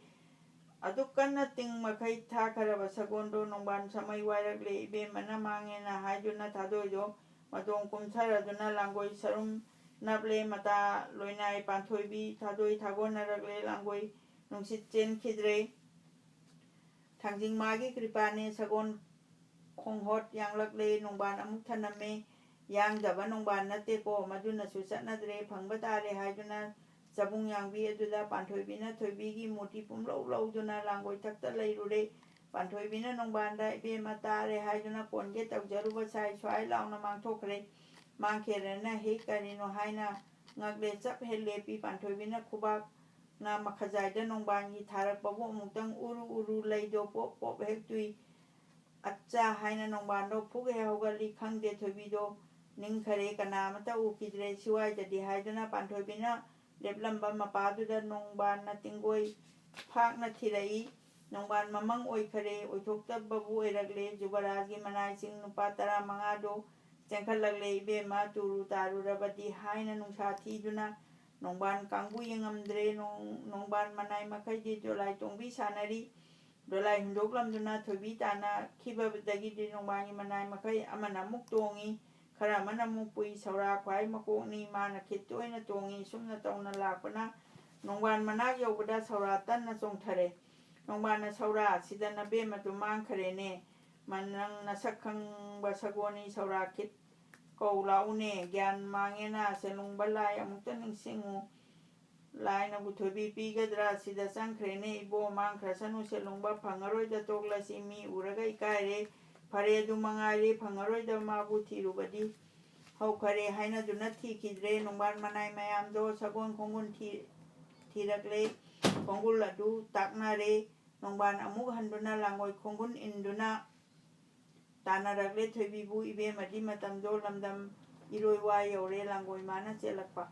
ꯑꯗꯨꯛ ꯀꯟꯅ ꯇꯤꯡ ꯃꯈꯩ ꯊꯥꯈ꯭ꯔꯕ ꯁꯒꯣꯜꯗꯣ ꯅꯣꯡꯕꯥꯟ ꯁꯃꯩ ꯋꯥꯏꯔꯛꯂꯦ꯫ "ꯏꯕꯦꯝꯃꯅ ꯃꯥꯡꯉꯦꯅ" ꯍꯥꯏꯗꯨꯅ ꯊꯥꯗꯣꯏꯗꯣ ꯃꯇꯣꯡ ꯀꯨꯝꯊꯔꯗꯨꯅ ꯂꯥꯡꯒꯣꯏ ꯁꯔꯨꯝ ꯅꯞꯂꯦ꯫ ꯃꯇꯥ ꯂꯣꯏꯅꯥꯏ ꯄꯥꯟꯊꯣꯏꯕꯤ ꯊꯥꯗꯣꯏ ꯊꯥꯒꯣꯟꯅꯔꯛꯂꯦ꯫ ꯂꯥꯡꯒꯣꯏ ꯅꯨꯡꯁꯤꯠ ꯆꯦꯟꯈꯤꯗ꯭ꯔꯦ꯫ ꯊꯥꯡꯖꯤꯡ ꯃꯥꯒꯤ ꯀ꯭ꯔꯤꯄꯥꯅꯦ ꯁꯒꯣꯜ ꯈꯣꯡꯍꯣꯠ ꯌꯥꯡꯂꯛꯂꯦ꯫ ꯅꯣꯡꯕꯥꯟ ꯑꯃꯨꯛ ꯊꯅꯝꯃꯦ꯫ ꯌꯥꯡꯗꯕ ꯅꯣꯡꯕꯥꯟ ꯅꯠꯇꯦꯀꯣ, ꯃꯗꯨꯅꯁꯨ ꯆꯠꯅꯗ꯭ꯔꯦ, ꯐꯪꯕ ꯇꯥꯔꯦ ꯍꯥꯏꯗꯨꯅ ꯆꯕꯨꯡ ꯌꯥꯡꯕꯤ ꯑꯗꯨꯗ ꯄꯥꯟꯊꯣꯏꯕꯤꯅ ꯊꯣꯏꯕꯤꯒꯤ ꯃꯨꯔꯇꯤ ꯄꯨꯝꯂꯧ ꯂꯧꯗꯨꯅ ꯂꯥꯡꯒꯣꯏ ꯊꯛꯇ ꯂꯩꯔꯨꯔꯦ꯫ ꯄꯥꯟꯊꯣꯏꯕꯤꯅ ꯅꯣꯡꯕꯥꯟꯗ "ꯏꯕꯦꯝꯃ, ꯇꯥꯔꯦ" ꯍꯥꯏꯗꯨꯅ ꯀꯣꯟꯒꯦ ꯇꯧꯖꯔꯨꯕ ꯁꯥꯏ ꯁ꯭ꯋꯥꯏ ꯂꯥꯎꯅ ꯃꯥꯡꯊꯣꯛꯈ꯭ꯔꯦ꯫ ꯃꯥꯡꯈꯦꯔꯅ "ꯍꯦ, ꯀꯔꯤꯅꯣ?" ꯍꯥꯏꯅ ꯉꯛꯂꯦ꯫ ꯆꯞ ꯍꯦꯛ ꯂꯦꯞꯄꯤ꯫ ꯄꯥꯟꯊꯣꯏꯕꯤꯅ ꯈꯨꯕꯥꯛꯅ ꯃꯈꯖꯥꯏꯗ ꯅꯣꯡꯕꯥꯟꯒꯤ ꯊꯥꯔꯛꯄꯕꯨ ꯑꯃꯨꯛꯇꯪ ꯎꯔꯨ ꯎꯔꯨ ꯂꯩꯗꯣ ꯄꯣꯞ ꯄꯣꯞ ꯍꯦꯛ ꯇꯨꯏ꯫ "ꯑꯠꯆꯥ" ꯍꯥꯏꯅ ꯅꯣꯡꯕꯥꯟꯗꯣ ꯐꯨꯛ ꯍꯦꯛ ꯍꯧꯒꯠꯂꯤ꯫ ꯈꯪꯗꯦ, ꯊꯣꯏꯕꯤꯗꯣ ꯅꯤꯡꯈꯔꯦ, ꯀꯅꯥ ꯑꯃꯠꯇ ꯎꯈꯤꯗ꯭ꯔꯦ꯫ ꯁꯤꯋꯥꯏꯗꯗꯤ ꯍꯥꯏꯗꯨꯅ ꯄꯥꯟꯊꯣꯏꯕꯤꯅ ꯂꯦꯞꯂꯝꯕ ꯃꯄꯥꯗꯨꯗ ꯅꯣꯡꯕꯥꯟꯅ ꯇꯤꯡꯒꯣꯏ ꯐꯥꯛꯅ ꯊꯤꯔꯛꯏ꯫ ꯅꯣꯡꯕꯥꯟ ꯃꯃꯪ ꯑꯣꯏꯈꯔꯦ, ꯑꯣꯏꯊꯣꯛꯇꯕꯕꯨ ꯑꯣꯏꯔꯛꯂꯦ꯫ ꯖꯨꯕꯔꯥꯖꯒꯤ ꯃꯅꯥꯏꯁꯤꯡ ꯅꯨꯄꯥ ꯇꯔꯥꯃꯉꯥꯗꯣ ꯆꯦꯟꯈꯠꯂꯛꯂꯦ ꯏꯕꯦꯝꯃ, ꯇꯨꯔꯨ ꯇꯥꯔꯨꯔꯕꯗꯤ" ꯍꯥꯏꯅ ꯅꯨꯡꯁꯥ ꯊꯤꯗꯨꯅ ꯅꯣꯡꯕꯥꯟ ꯀꯥꯡꯕꯨ ꯌꯦꯡꯉꯝꯗ꯭ꯔꯦ꯫ ꯅꯣꯡ-, ꯅꯣꯡꯕꯥꯟ ꯃꯅꯥꯏ ꯃꯈꯩꯗꯤ ꯗꯣꯂꯥꯏ ꯇꯣꯡꯕꯤ ꯁꯥꯟꯅꯔꯤ꯫ ꯗꯣꯂꯥꯏ ꯍꯨꯟꯗꯣꯛꯂꯝꯗꯨꯅ ꯊꯣꯏꯕꯤ ꯇꯥꯅꯈꯤꯕꯗꯒꯤꯗꯤ ꯅꯣꯡꯕꯥꯟꯒꯤ ꯃꯅꯥꯏ ꯃꯈꯩ ꯑꯃꯅ ꯑꯃꯨꯛ ꯇꯣꯡꯉꯤ, ꯈꯔ ꯑꯃꯅ ꯑꯃꯨꯛ ꯄꯨꯏ꯫ ꯁꯧꯔꯥ ꯈ꯭ꯋꯥꯏ ꯃꯀꯣꯛꯅꯤ, ꯃꯥꯅ ꯈꯤꯠ ꯇꯣꯏꯅ ꯇꯣꯡꯉꯤ꯫ ꯁꯨꯝꯅ ꯇꯧꯅ ꯂꯥꯛꯄꯅ ꯅꯣꯡꯕꯥꯟ ꯃꯅꯥꯛ ꯌꯧꯕꯗ ꯁꯧꯔꯥ ꯇꯟꯅ ꯆꯣꯡꯊꯔꯦ꯫ ꯅꯣꯡꯕꯥꯟꯅ ꯁꯧꯔꯥ, "ꯁꯤꯗ ꯅꯕꯦꯝꯃꯗꯨ ꯃꯥꯡꯈꯔꯦꯅꯦ꯫ ꯃ-, ꯅꯪ ꯅꯁꯛ ꯈꯪꯕ ꯁꯒꯣꯜꯅꯤ, ꯁꯧꯔꯥ ꯈꯤꯠ ꯀꯧ ꯂꯥꯛꯎꯅꯦ꯫ ꯒ꯭ꯌꯥꯟ ꯃꯥꯡꯉꯦꯅ, ꯁꯦꯂꯨꯡꯕ ꯂꯥꯏ ꯑꯃꯨꯛꯇ ꯅꯤꯡꯁꯤꯡꯉꯨ꯫ ꯂꯥꯏꯅꯕꯨ ꯊꯣꯏꯕꯤ ꯄꯤꯒꯗ꯭ꯔꯥ? ꯁꯤꯗ ꯆꯪꯈ꯭ꯔꯦꯅꯦ ꯏꯕꯣ, ꯃꯥꯡꯈ꯭ꯔꯁꯅꯨ ꯁꯦꯂꯨꯡꯕ, ꯐꯪꯉꯔꯣꯏꯗ ꯇꯣꯛꯂꯁꯤ, ꯃꯤ ꯎꯔꯒ ꯏꯀꯥꯏꯔꯦ꯫ ꯐꯔꯦ, ꯑꯗꯨ ꯃꯉꯥꯏꯔꯦ, ꯐꯪꯉꯔꯣꯏꯗ ꯃꯥꯕꯨ ꯊꯤꯔꯨꯕꯗꯤ ꯍꯧꯈꯔꯦ" ꯍꯥꯏꯅꯗꯨꯅ ꯊꯤꯈꯤꯗ꯭ꯔꯦ꯫ ꯅꯣꯡꯕꯥꯟ ꯃꯅꯥꯏ ꯃꯌꯥꯝꯗꯣ ꯁꯒꯣꯜ ꯈꯣꯡꯒꯨꯜ ꯊꯤ-, ꯊꯤꯔꯛꯂꯦ꯫ ꯈꯣꯡꯒꯨꯜ ꯑꯗꯨ ꯇꯥꯛꯅꯔꯦ꯫ ꯅꯣꯡꯕꯥꯟ ꯑꯃꯨꯛ ꯍꯟꯗꯨꯅ ꯂꯥꯡꯒꯣꯏ ꯈꯣꯡꯒꯨꯜ ꯏꯟꯗꯨꯅ ꯇꯥꯟꯅꯔꯛꯂꯦ ꯊꯣꯏꯕꯤꯕꯨ꯫ ꯏꯕꯦꯝꯃꯗꯤ ꯃꯇꯝꯗꯣ ꯂꯝꯗꯝ ꯏꯔꯣꯏ ꯋꯥ ꯌꯧꯔꯦ꯫ ꯂꯥꯡꯒꯣꯏ ꯃꯥꯅ ꯆꯦꯜꯂꯛꯄ꯫